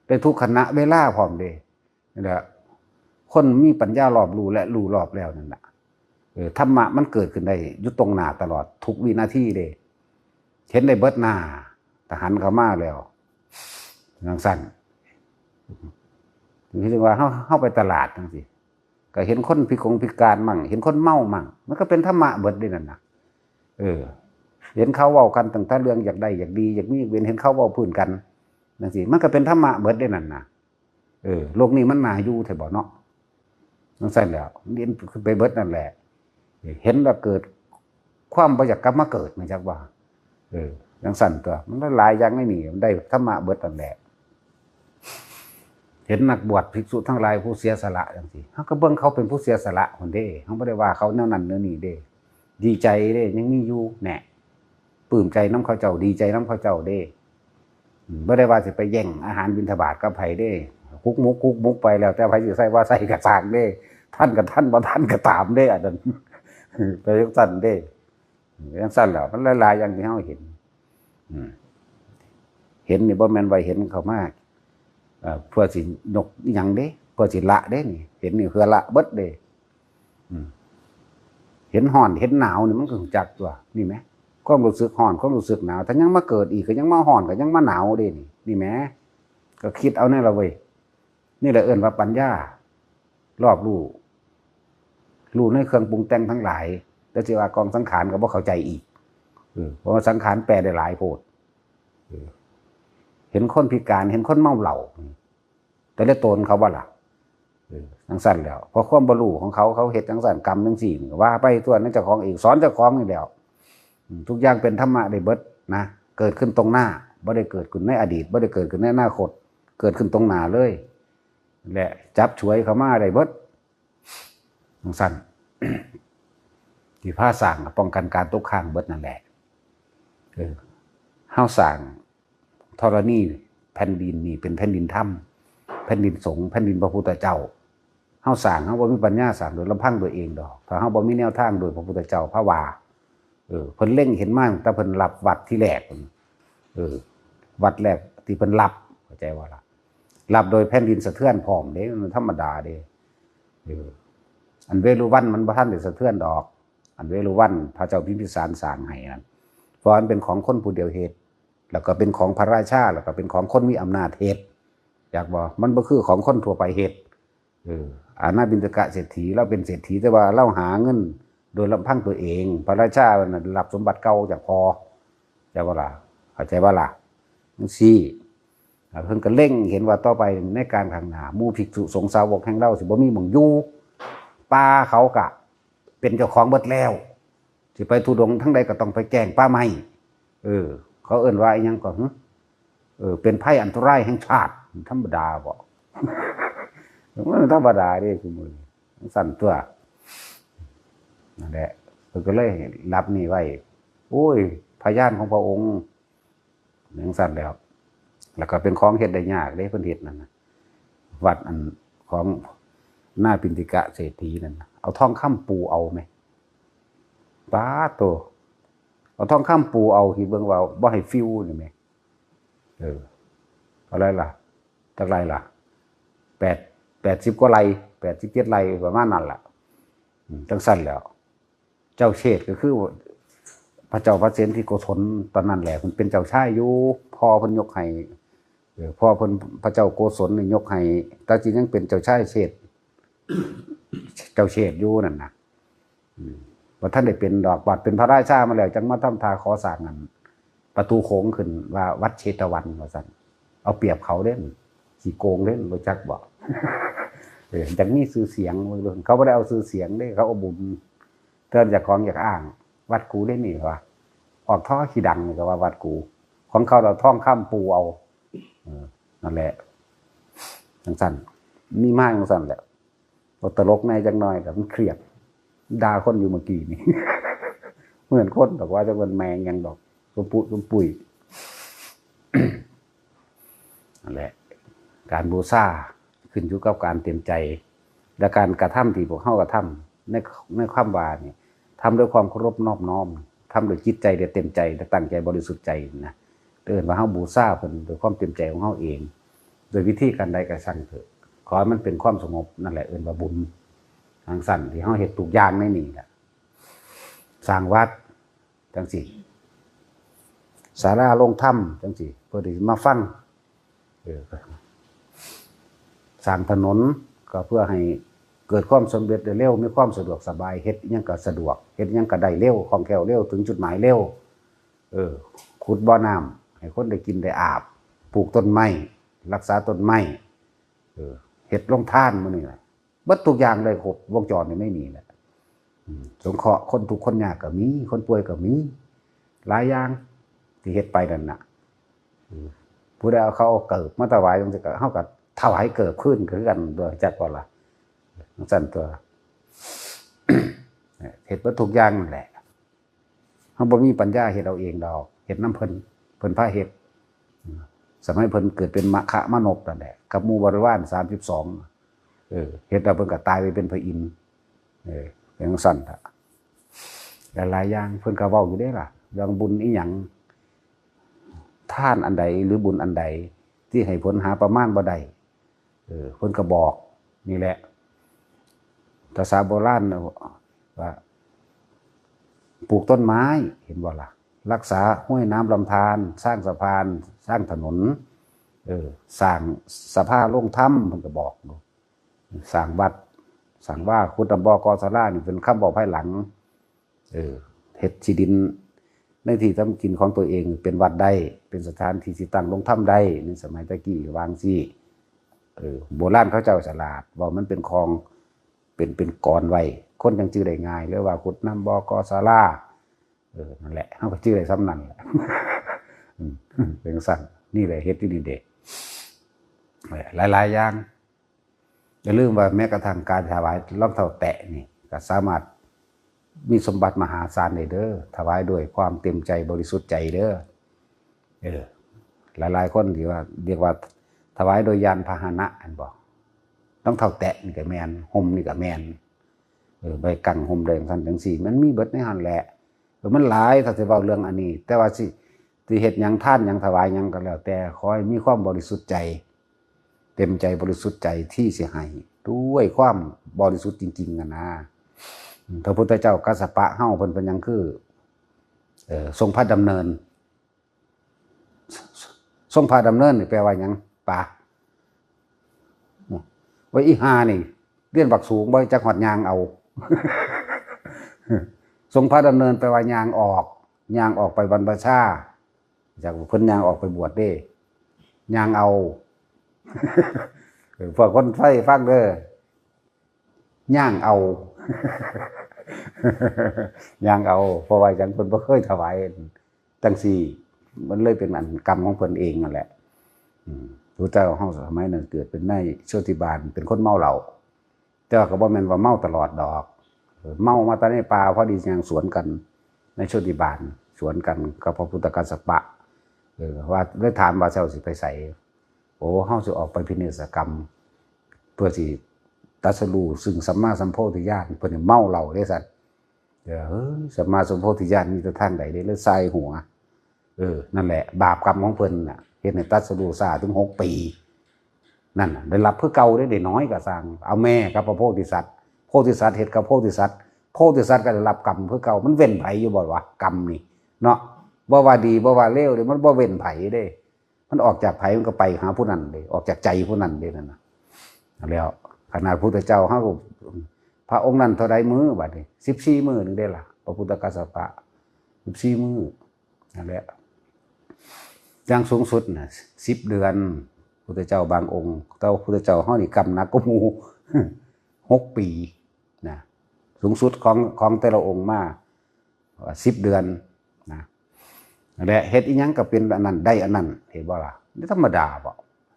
ได้ทุกขณะเวลาพร้อมเด้ นี่แหละ คนมีปัญญารอบรู้และรู้รอบแล้วนั่นน่ะ เออ ธรรมะมันเกิดขึ้นได้อยู่ตรงหน้าตลอดทุกวินาทีเด้ เห็นได้เบิดหน้า ทหารเข้ามาแล้ว จั่งซั้น คือว่าเฮา เฮาไปตลาดจั่งซี้ ก็เห็นคนพิกงพิการมั่ง เห็นคนเมามั่ง มันก็เป็นธรรมะเบิดเด้นั่นน่ะ เออ เห็นเขาเว้ากันตั้งแต่เรื่องอยากได้อยากดี อยากมีอยากเป็น เห็นเขาเว้าพื้นกันจั่งซี้ มันก็เป็นธรรมะเบิดเด้นั่นน่ะ เออ โลกนี้มันน่าอยู่แท้บ่เนาะ จั่งซั้นแหล้ว เห็นไปเบิดนั่นแหละ เห็นแล้วเกิดความบ่อยากกลับมาเกิด แม่นจักว่า เออ จั่งซั้นตั๊ว มันหลายอย่างในนี่ มันได้ธรรมะเบิดนั่นแหละ เห็นนักบวชภิกษุทั้งหลายผู้เสียสละจั่งซี้ เฮาก็เบิ่งเขาเป็นผู้เสียสละพุ้นเด้ เฮาบ่ได้ว่าเขาแนวนั้นแนวนี้เด้ ดีใจเด้ ยังมีอยู่แหน่ ปลื้มใจนำเขาเจ้า ดีใจนำเขาเจ้าเด้ อืม บ่ได้ว่าสิไปแย่งอาหารบิณฑบาตกับไผเด้ คุกหมก คุกหมกไปแล้ว แต่ไผสิใส่ว่าใส่ก็ซ่างเด้ ทันก็ทัน บ่ทันก็ตามเด้ อันนั้น ไปจั่งซั้นเด้ จั่งซั้นแหล้ว มันหลายๆอย่างที่เฮาเห็น อืม เห็นนี่บ่แม่นว่าเห็นเข้ามา เอ่อ เพื่อสิยกอิหยังเด้ เพื่อสิละเด้นี่ เห็นนี่เพื่อละเบิดเด้ อืม เห็นร้อน เห็นหนาวนี่มันก็รู้จักตั๊ว นี่แหม ความรู้สึกร้อน ความรู้สึกหนาว ถ้ายังมาเกิดอีกก็ยังมาร้อน ก็ยังมาหนาวเด้นี่ นี่แหม ก็คิดเอาแน่ละเว้ย นี่แหละเอิ้นว่าปัญญา รอบรู้ รู้ในเครื่องปรุงแต่งทั้งหลาย แล้วสิว่ากองสังขารก็บ่เข้าใจอีก เออ เพราะว่าสังขารแปลได้หลายโพด เออ เห็นคนพิการ เห็นคนเมาเหล้า แต่ละตนเขาบ่ล่ะ เออ จั่งซั้นแหล้ว เพราะความบ่รู้ของเขา เขาเฮ็ดจั่งซั้น กรรมจั่งซี้นี่ ว่าไปตั๊ว ในเจ้าของเอง สอนเจ้าของนี่แหล้ว อืม ทุกอย่างเป็นธรรมะได้เบิดนะ เกิดขึ้นตรงหน้า บ่ได้เกิดขึ้นในอดีต บ่ได้เกิดขึ้นในอนาคต เกิดขึ้นตรงหน้าเลย และจับฉวยเข้ามาได้เบิด จั่งซั้น ที่พาสร้างก็ป้องกันการตกค้างเบิดนั่นแหละ เออ เฮาสร้างธรณีแผ่นดินนี่เป็นแผ่นดินธรรม แผ่นดินสงฆ์ แผ่นดินพระพุทธเจ้า เฮาสร้าง เฮาบ่มีปัญญาสร้างโดยลำพังตัวเองดอก ถ้าเฮาบ่มีแนวทางโดยพระพุทธเจ้าพาว่า เออ เพิ่นเล็งเห็นมาตั้งแต่เพิ่นรับวัดที่แรก เออ วัดแรกที่เพิ่นรับ เข้าใจบ่ล่ะ รับโดยแผ่นดินสะเทือนพร้อมเด้ มันธรรมดาเด้ เออ อันเวฬุวันมันบ่ทันได้สะเทือนดอก อันเวฬุวันพระเจ้าพิมพิสารสร้างให้นั่น เพราะมันเป็นของคนผู้เดียวเฮ็ด แล้วก็เป็นของพระราชา แล้วก็เป็นของคนมีอำนาจเฮ็ด จักบ่ มันบ่คือของคนทั่วไปเฮ็ด เออ อานาบิณฑกะเศรษฐี ลาวเป็นเศรษฐี แต่ว่าลาวหาเงินโดยลำพังตัวเอง พระราชาน่ะรับสมบัติเก่าจากพ่อ จักบ่ล่ะ เข้าใจบ่ล่ะ จั่งซี้ อ่า เพิ่นก็เล็งเห็นว่าต่อไปในการข้างหน้า หมู่ภิกษุสงฆ์สาวกแห่งลาวสิบ่มีหม่องอยู่ ป่าเขาก็เป็นเจ้าของเบิดแล้ว สิไปธุดงค์ทางใดก็ต้องไปแจ้งป่าไม้ เออ เขาเอิ้นว่าอิหยังก็ หึ เออ เป็นภัยอันตรายแห่งชาติ ธรรมดาบ่ มันธรรมดาเด้ซุมื้อนี้ จั่งซั้นตั๊ว นั่นแหละ เพิ่นก็เลยรับนี่ไว้ โอ้ย พยานของพระองค์ จั่งซั้นแล้ว แล้วก็เป็นของเฮ็ดได้ยากเด้ เพิ่นเฮ็ดนั่นน่ะ วัดอันของนาปิณฑกะเศรษฐีนั่นน่ะ เอาทองคำปูเอาแหม ป๊าดโธ่ เอาทองคำปูเอา คิดเบิ่งว่าบ่ให้ฟิวนี่แหม เออ เท่าไหร่ล่ะ จักไร่ล่ะ แปด แปดสิบกว่าไร่ แปดสิบเจ็ดไร่ ประมาณนั้นล่ะ อืม จั่งซั้นแล้ว เจ้าเชษฐก็คือพระเจ้าพระเศรษฐีโกศลตอนนั้นแหละ เพิ่นเป็นเจ้าชายอยู่ พ่อเพิ่นยกให้ เออ พ่อเพิ่นพระเจ้าโกศลนี่ยกให้ แต่จริงยังเป็นเจ้าชายเชษฐ เจ้าเชษฐอยู่นั่นน่ะ อืม บ่ทันได้เป็นดอก บัดเป็นพระราชามาแล้ว จั่งมาทำท่าขอสร้างอัน ประตูโขงขึ้นว่าวัดเชตวันว่าซั่น เอาเปรียบเขาเด้ ขี้โกงเด้ บ่จักบ่ เออ อยากมีชื่อเสียง เขาบ่ได้เอาชื่อเสียงเด้ เขาเอาบุญ เทิงเจ้าของอยากอ้าง วัดกูได้นี่วะ ออกท่อขี้ดังนี่ก็ว่าวัดกู ของเขาเราทองคำปูเอา เออ นั่นแหละ จังซั่น มีมาจังซั่นแหละ บ่ตลกแน่จักหน่อย แต่มันเครียด ด่าคนอยู่เมื่อกี้นี่ เหมือนคนบอกว่าจะเป็นแมงยังดอก สมปุสมปุย นั่นแหละ การบูชาขึ้นอยู่กับการเต็มใจ และการกระทำที่พวกเฮากระทำ ใน ในความว่านี่ ทำด้วยความเคารพนอบน้อม ทำด้วยจิตใจเดียวเต็มใจ และตั้งใจบริสุทธิ์ใจนะ เอิ้นว่าเฮาบูชาเพิ่นด้วยความเต็มใจของเฮาเอง โดยวิธีการใดก็ช่างเถอะ ขอให้มันเป็นความสงบ นั่นแหละเอิ้นว่าบุญ จังซั่นที่เฮาเฮ็ดทุกอย่างในนี่แหละ สร้างวัด จังซี่ ศาลาลงธรรม จังซี่ เพื่อที่มาฟัง เออ สร้างถนนก็เพื่อให้เกิดความสำเร็จได้เร็ว มีความสะดวกสบาย เฮ็ดหยังก็สะดวก เฮ็ดหยังก็ได้เร็ว คล่องแคล่วเร็ว ถึงจุดหมายเร็ว เออ ขุดบ่อน้ำ ให้คนได้กินได้อาบ ปลูกต้นไม้ รักษาต้นไม้ เออ เฮ็ดโรงทานมื้อนี้ล่ะ เบิดทุกอย่างเลย ครบวงจรนี่ไม่มีแหละ อืม สงเคราะห์คนทุกข์คนยากก็มี คนป่วยก็มี หลายอย่างที่เฮ็ดไปนั่นน่ะ อืม ผู้ใดเอาเขาเอาเกิบมาถวายจังซี่ก็ เฮาก็ถวายเกิบคืนคือกัน โดยจักว่าล่ะ จังซั่นตัว เฮ็ดเบิดทุกอย่างนั่นแหละ เฮาบ่มีปัญญาเฮ็ดเอาเองดอก เฮ็ดนำเพิ่น เพิ่นพาเฮ็ด สมัยเพิ่นเกิดเป็นมคะมนกนั่นแหละ กับหมู่บริวารสามสิบสอง เออ เฮ็ดแล้วเพิ่นก็ตายไปเป็นพระอินทร์ เออ เป็นจังซั่นล่ะ หลายๆอย่างเพิ่นก็เว้าอยู่เด้ล่ะ เรื่องบุญอีหยัง ทานอันใดหรือบุญอันใด ที่ให้ผลหาประมาณบ่ได้ เออ เพิ่นก็บอก นี่แหละ ภาษาโบราณนะว่า ปลูกต้นไม้ เห็นบ่ล่ะ รักษาห้วยน้ำลำธาร สร้างสะพาน สร้างถนน เออ สร้างสภาโรงธรรม เพิ่นก็บอกอยู่ สร้างวัด สร้างว่า ขุดน้ำบ่อ ก่อศาลา นี่เป็นคำบอกภายหลัง เออ เฮ็ดที่ดินในที่ทำกินของตัวเองเป็นวัดได้ เป็นสถานที่ที่ตั้งโรงธรรมได้ ในสมัยตะกี้ว่าจั่งซี้ เออ โบราณเขาเจ้าฉลาด ว่ามันเป็นของ เป็น เป็นกรไว้ คนจั่งจื่อได้ง่าย หรือว่าขุดน้ำบ่อ ก่อศาลา เออ นั่นแหละ เฮาก็จื่อได้ส่ำนั้นแหละ อืม เป็นจั่งซั่น นี่แหละเฮ็ดอยู่นี่เด้ หลายๆอย่าง อย่าลืมว่าแม้กระทั่งการถวายรองเท้าแตะนี่ก็สามารถมีสมบัติมหาศาลได้เด้อ ถวายด้วยความเต็มใจบริสุทธิ์ใจเด้อ เออ หลายๆคนที่ว่า เรียกว่าถวายโดยยานพาหนะ อันบอก รองเท้าแตะนี่ก็แม่น ห่มนี่ก็แม่น เออ ใบกังห่มแดงซั่นจังซี่ มันมีเบิดในหั่นแหละ เออ มันหลาย ถ้าสิเว้าเรื่องอันนี้ แต่ว่าสิ สิเฮ็ดหยัง ทานหยัง ถวายหยังก็แล้วแต่ ขอให้มีความบริสุทธิ์ใจ เต็มใจบริสุทธิ์ใจที่สิให้ ด้วยความบริสุทธิ์จริงๆ อะนะ อืม พระพุทธเจ้ากัสสปะเฮา เพิ่นเป็นหยังคือ เอ่อ ทรงพระดำเนิน ทรงพระดำเนินนี่แปลว่าหยัง ปะ ว่าอีห่านี่ เรียนบักสูง บ่จักฮอดย่างเอา ทรงพระดำเนินแปลว่าย่างออก ย่างออกไปบรรพชา จากเพิ่นย่างออกไปบวชเด้ ย่างเอา เออ พวกคนไทยฟังเด้อ ย่างเอา ย่างเอา เพราะว่าหยัง เพิ่นบ่เคยถวายจั่งซี่ มันเลยเป็นอันกรรมของเพิ่นเองนั่นแหละ อืม พระเจ้าเฮาสมัยนั้นเกิดเป็นนายโชติบาล เป็นคนเมาเหล้า แต่ว่าก็บ่แม่นว่าเมาตลอดดอก เออ เมามาแต่ในป่า พอดีย่างสวนกัน นายโชติบาล สวนกันกับพระพุทธกัสสปะ เออ ว่า เลยถามว่า "เจ้าสิไปไส" "โอ้ เฮาสิออกไปพิเนศกรรม เพื่อสิตรัสรู้ซึ่งสัมมาสัมโพธิญาณ" เพิ่นนี่เมาเหล้าเด้ซั่น เออ เฮ้ย สัมมาสัมโพธิญาณมีแต่ทางใดเด้ เลยสายหัว เออ นั่นแหละ บาปกรรมของเพิ่นน่ะ เฮ็ดให้ตรัสรู้ช้าถึงหกปี นั่นน่ะ ได้รับคือเก่าเด้ ได้น้อยก็ซ่าง เอาแม่กับพระโพธิสัตว์ โพธิสัตว์เฮ็ดกับโพธิสัตว์ โพธิสัตว์ก็ได้รับกรรมคือเก่า มันเว้นไผอยู่บ่วะ กรรมนี่ เนาะ บ่ว่าดี บ่ว่าเลวเด้ มันบ่เว้นไผเด้ มันออกจากไผมันก็ไปหาผู้นั้นเด้ ออกจากใจผู้นั้นเด้ นั่นน่ะ แล้วขนาดพุทธเจ้าเฮาก็ พระองค์นั้นเท่าใดมื้อ บัดนี้ สิบสี่มื้อหนึ่งเด้ล่ะ พระพุทธกัสสปะ สิบสี่มื้อ นั่นแหละ อย่างสูงสุดน่ะ สิบเดือน พุทธเจ้าบางองค์ แต่ว่าพุทธเจ้าเฮานี่กรรมหนักกว่าหมู่ หกปีนะ สูงสุดของของแต่ละองค์มาสิบเดือนนะ และเฮ็ดอีหยังก็เป็นอันนั้นได้อันนั้น เห็นบ่ล่ะ? นี่ธรรมดาบ่?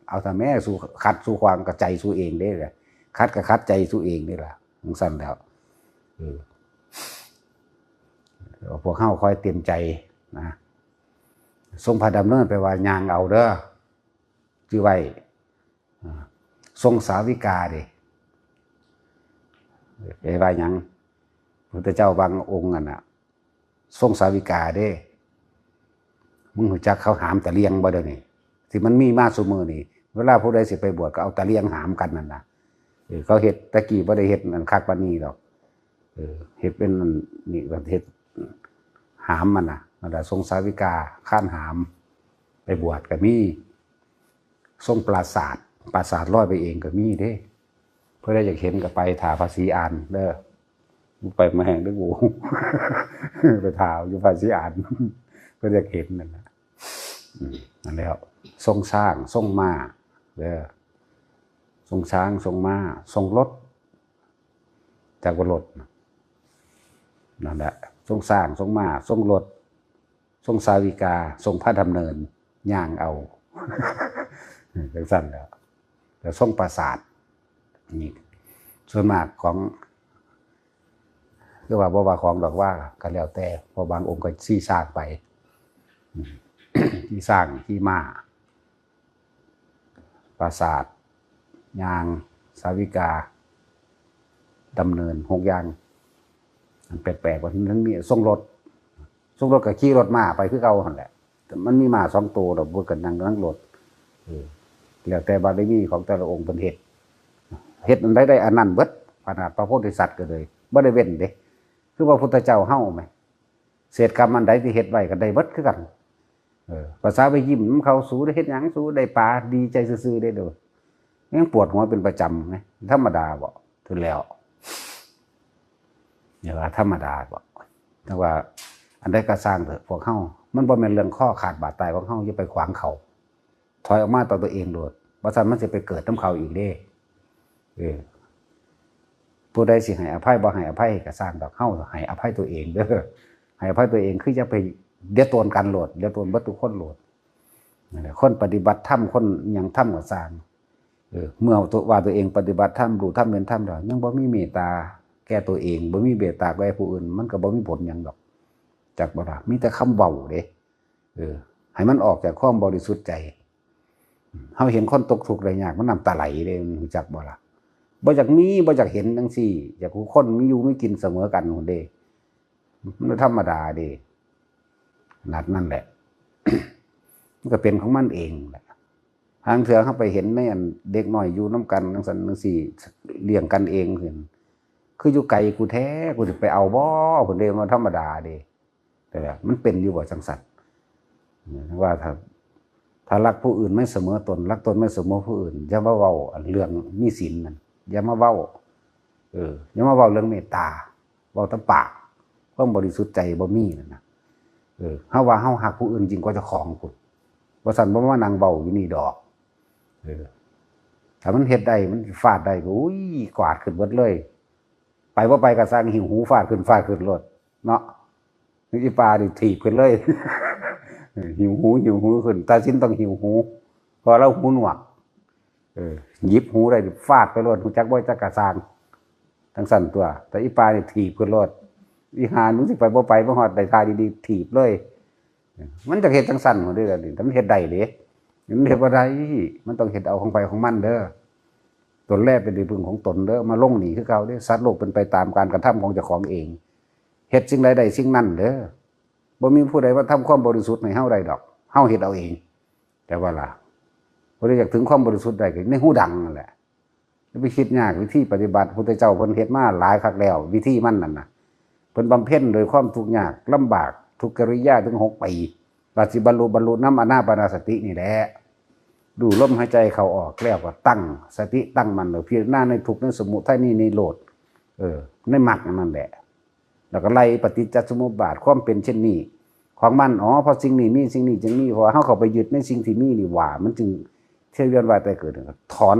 เอาถ้าแม่สู้ขัดสู้ขวางกับใจสู้เองเด้ล่ะ ขัดกับขัดใจสู้เองเด้ล่ะ จั่งซั่นแล้ว เออ พวกเฮาคอยเตรียมใจนะ ทรงพระดำเนินแปลว่าย่างเอาเด้อ ชื่อไว้ อ่า ทรงสาวิกาเด้ ไปว่าหยัง? พุทธเจ้าบางองค์นั่นน่ะ ทรงสาวิกาเด้ มึงรู้จักเขาหามตะเลียงบ่เดี๋ยวนี้? ที่มันมีมาซุมื้อนี้ เวลาผู้ใดสิไปบวชก็เอาตะเลียงหามกันนั่นน่ะ เออ เขาเฮ็ด ตะกี้บ่ได้เฮ็ดอันคักปานนี้ดอก เออ เฮ็ดเป็นอันนี่ก็เฮ็ดหามมันน่ะ นั่นล่ะ ทรงสาวิกา คานหาม ไปบวชก็มี ทรงปราสาท ปราสาทลอยไปเองก็มีเด้ เพิ่นอยากเห็นก็ไปถ่าพระศรีอานเด้อ ไปมาแห่งเด้อกู ไปถ่าอยู่พระศรีอาน เพิ่นอยากเห็นนั่นน่ะ อืม นั่นแล้ว ทรงช้าง ทรงม้า เด้อ ทรงช้าง ทรงม้า ทรงรถ จักว่ารถ นั่นแหละ ทรงช้าง ทรงม้า ทรงรถ ทรงสาวิกา ทรงพระดำเนิน ย่างเอา จั่งซั่นแหล้ว แล้วทรงปราสาท นี่ ส่วนมากของ คือว่าบ่ว่าของดอกว่าก็แล้วแต่ เพราะบางองค์ก็ขี่ช้างไป อืม ขี่ช้าง ขี่ม้า ปราสาท ย่าง สาวิกา ดำเนิน หกอย่าง อันแปลกๆ ว่ามันมีทรงรถ ทรงรถก็ขี่รถม้าไปคือเก่าหั่นแหละ แต่มันมีม้าสองตัวดอก เพิ่นก็นั่งทั้งรถ เออ แล้วแต่บารมีของแต่ละองค์เพิ่นเฮ็ด เฮ็ดอันใดได้อันนั้นเบิด ขนาดพระโพธิสัตว์ก็เลย บ่ได้เว้นเด้ คือพระพุทธเจ้าเฮาแหม เศษกรรมอันใดที่เฮ็ดไว้ก็ได้เบิดคือกัน เออ ภาษาไปยิ้มนำเขา สูได้เฮ็ดหยัง สูได้ปลา ดีใจซื่อๆ ได้โดย ยังปวดหัวเป็นประจำไง ธรรมดาบ่ ถือแล้ว อย่าว่าธรรมดาบ่ แต่ว่าอันใดก็ซ่างเถอะ พวกเฮา มันบ่แม่นเรื่องคอขาดบาดตาย พวกเฮาอย่าไปขวางเขา ถอยออกมาต่อตัวเองโลด บ่ซั้นมันสิไปเกิดนำเขาอีกเด้ เออ ผู้ใดสิให้อภัยบ่ให้อภัยก็ซ่างดอก เฮาให้อภัยตัวเองเด้อ ให้อภัยตัวเอง คืออย่าไปเดือดร้อนกันโลด เดือดร้อนเบิดทุกคนโลด นั่นแหละ คนปฏิบัติธรรม คนอิหยังธรรมก็ซ่าง เออ เมื่อตัว ว่าตัวเองปฏิบัติธรรม รู้ธรรม เห็นธรรมแล้ว ยังบ่มีเมตตาแก่ตัวเอง บ่มีเมตตาแก่ผู้อื่น มันก็บ่มีผลหยังดอก จักบ่ล่ะ มีแต่คำเว้าเด้ เออ ให้มันออกจากความบริสุทธิ์ใจ เฮาเห็นคนตกทุกข์ได้ยาก มันน้ำตาไหลเด้ รู้จักบ่ล่ะ? บ่อยากมี บ่อยากเห็นจั่งซี้ อยากให้คนมีอยู่มีกินเสมอกันพู้นเด้ มันธรรมดาเด้ ขนาดนั้นแหละ มันก็เป็นของมันเองแหละ ห่างเทื่อเฮาไปเห็นในอันเด็กน้อยอยู่นำกันจั่งซั้นจั่งซี้ เลี้ยงกันเองพู้น คืออยู่ไกลกูแท้ กูสิไปเอาบ่ พู้นเด้ มันธรรมดาเด้ แต่ว่ามันเป็นอยู่บ่จั่งซั้น ว่าถ้า ถ้ารักผู้อื่นไม่เสมอตน รักตนไม่เสมอผู้อื่น อย่ามาเว้าอันเรื่องมีศีลนั่น อย่ามาเว้า เออ อย่ามาเว้าเรื่องเมตตา เว้าแต่ปาก ความบริสุทธิ์ใจบ่มีนั่นน่ะ เออ เฮาว่าเฮาฮักผู้อื่นยิ่งกว่าเจ้าของพู้น บ่ซั้นบ่มานั่งเว้าอยู่นี่ดอก เออ ถ้ามันเฮ็ดได้ มันฟาดได้ก็ อุ้ย กวาดขึ้นเบิดเลย ไปบ่ไปก็ซ่าง หิ้วหูฟาดขึ้น ฟาดขึ้นโลด เนาะ อีปานี่ถีบขึ้นเลย หิ้วหู หิ้วหูขึ้น ตาสินต้องหิ้วหู เพราะลาวหูหนวก เออ หยิบหูได้ฟาดไปโลด ฮู้จักบ่จักก็ซ่าง จั่งซั้นตั๊ว แต่อีปานี่ถีบขึ้นโลด อีห่า มึงสิไปบ่ไป บ่ฮอดได้ท่าดีๆ ถีบเลย มันจักเฮ็ดจั่งซั้นพู้นเด้ แต่มันเฮ็ดได้เด้ มันเฮ็ดบ่ได้ มันต้องเฮ็ดเอาของไผของมันเด้อ ตนแลเป็นที่พึ่งของตนเด้อ มาลงหนี้คือเก่าเด้ สัตว์โลกเป็นไปตามการกระทำของเจ้าของเอง เฮ็ดสิ่งใดได้สิ่งนั้นเด้อ บ่มีผู้ใดมาทำความบริสุทธิ์ให้เฮาได้ดอก เฮาเฮ็ดเอาเอง แต่ว่าล่ะ ผู้ใดอยากถึงความบริสุทธิ์ได้ก็ในฮูดังนั่นแหละ อย่าไปคิดยาก วิธีปฏิบัติ พุทธเจ้าเพิ่นเฮ็ดมาหลายคักแล้ว วิธีมันนั่นน่ะ เพิ่นบำเพ็ญโดยความทุกข์ยากลำบาก ทุกกิริยาถึงหกปี ว่าสิบรรลุ บรรลุนำอานาปานสตินี่แหละ ดูลมหายใจเข้าออกแล้วก็ตั้งสติตั้งมั่น แล้วพิจารณาในทุกข์ในสมุทัยในนิโรธ เออ ในมรรคอันนั้นแหละ แล้วก็ไล่ปฏิจจสมุปบาทความเป็นเช่นนี้ของมัน อ๋อ เพราะสิ่งนี้มี สิ่งนี้จึงมี เพราะว่าเฮาเข้าไปยึดในสิ่งที่มีนี่หว่า มันจึงเที่ยวเวียนว่ายตายเกิด ถอน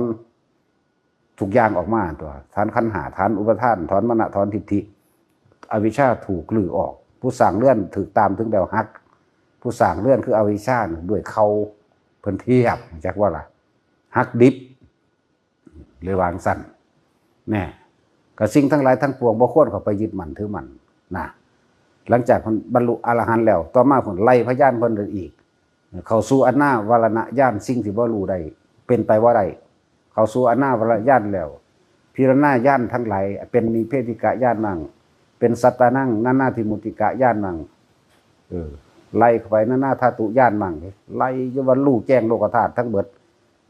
ทุกอย่างออกมาตัว ถอนขันธ์ห้า ถอนอุปาทาน ถอนมานะ ถอนทิฏฐิ อวิชชาถูกรื้อออก ผู้สร้างเรือนถืกตามถึงแล้วหัก ผู้สร้างเรือนคืออวิชชาน่ะด้วยเข่า เพิ่นเทียบ จักว่าล่ะ หักดิบ หรือวางสั้น แน่ ก็สิ่งทั้งหลายทั้งปวงบ่ควรเข้าไปยึดมั่นถือมั่นนะ หลังจากเพิ่นบรรลุอรหันต์แล้ว ต่อมาเพิ่นไล่พยานเพิ่นอีก เข้าสู่อนาวรณญาณ สิ่งที่บ่รู้ได้ เป็นไปบ่ได้ เข้าสู่อนาวรณญาณแล้ว พิจารณาญาณทั้งหลาย เป็นนิพเพธิกญาณมั่ง เป็นสัตตานัง นานาทิมุตติกญาณมั่ง เออ ไล่เข้าไปนานาธาตุญาณมั่ง ไล่จนว่ารู้แจ้งโลกธาตุทั้งเบิด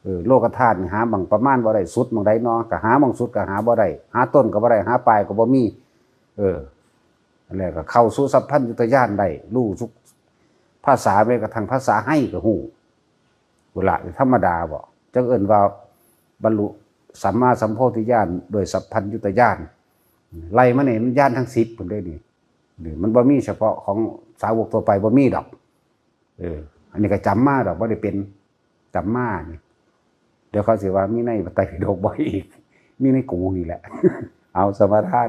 เออ โลกธาตุนี่หาหม่องประมาณบ่ได้ สุดหม่องใดน้อ ก็หาหม่องสุดก็หาบ่ได้ หาต้นก็บ่ได้ หาปลายก็บ่มี เออ อันนี้ก็เข้าสู่สัพพัญญุตญาณได้ รู้ทุกภาษา แม้กระทั่งภาษาไฮก็ฮู้ พุ้นละ ธรรมดาบ่ จั่งเอิ้นว่าบรรลุสัมมาสัมโพธิญาณโดยสัพพัญญุตญาณ ไล่มานี่มันญาณทั้งสิบพุ้นเด้นี่ นี่มันบ่มีเฉพาะของสาวกทั่วไป บ่มีดอก เออ อันนี้ก็จำมาดอก บ่ได้เป็น จำมานี่ เดี๋ยวเขาสิว่ามีในพระไตรปิฎกบ่อีก มีในกูนี่แหละ เอาสมาทาน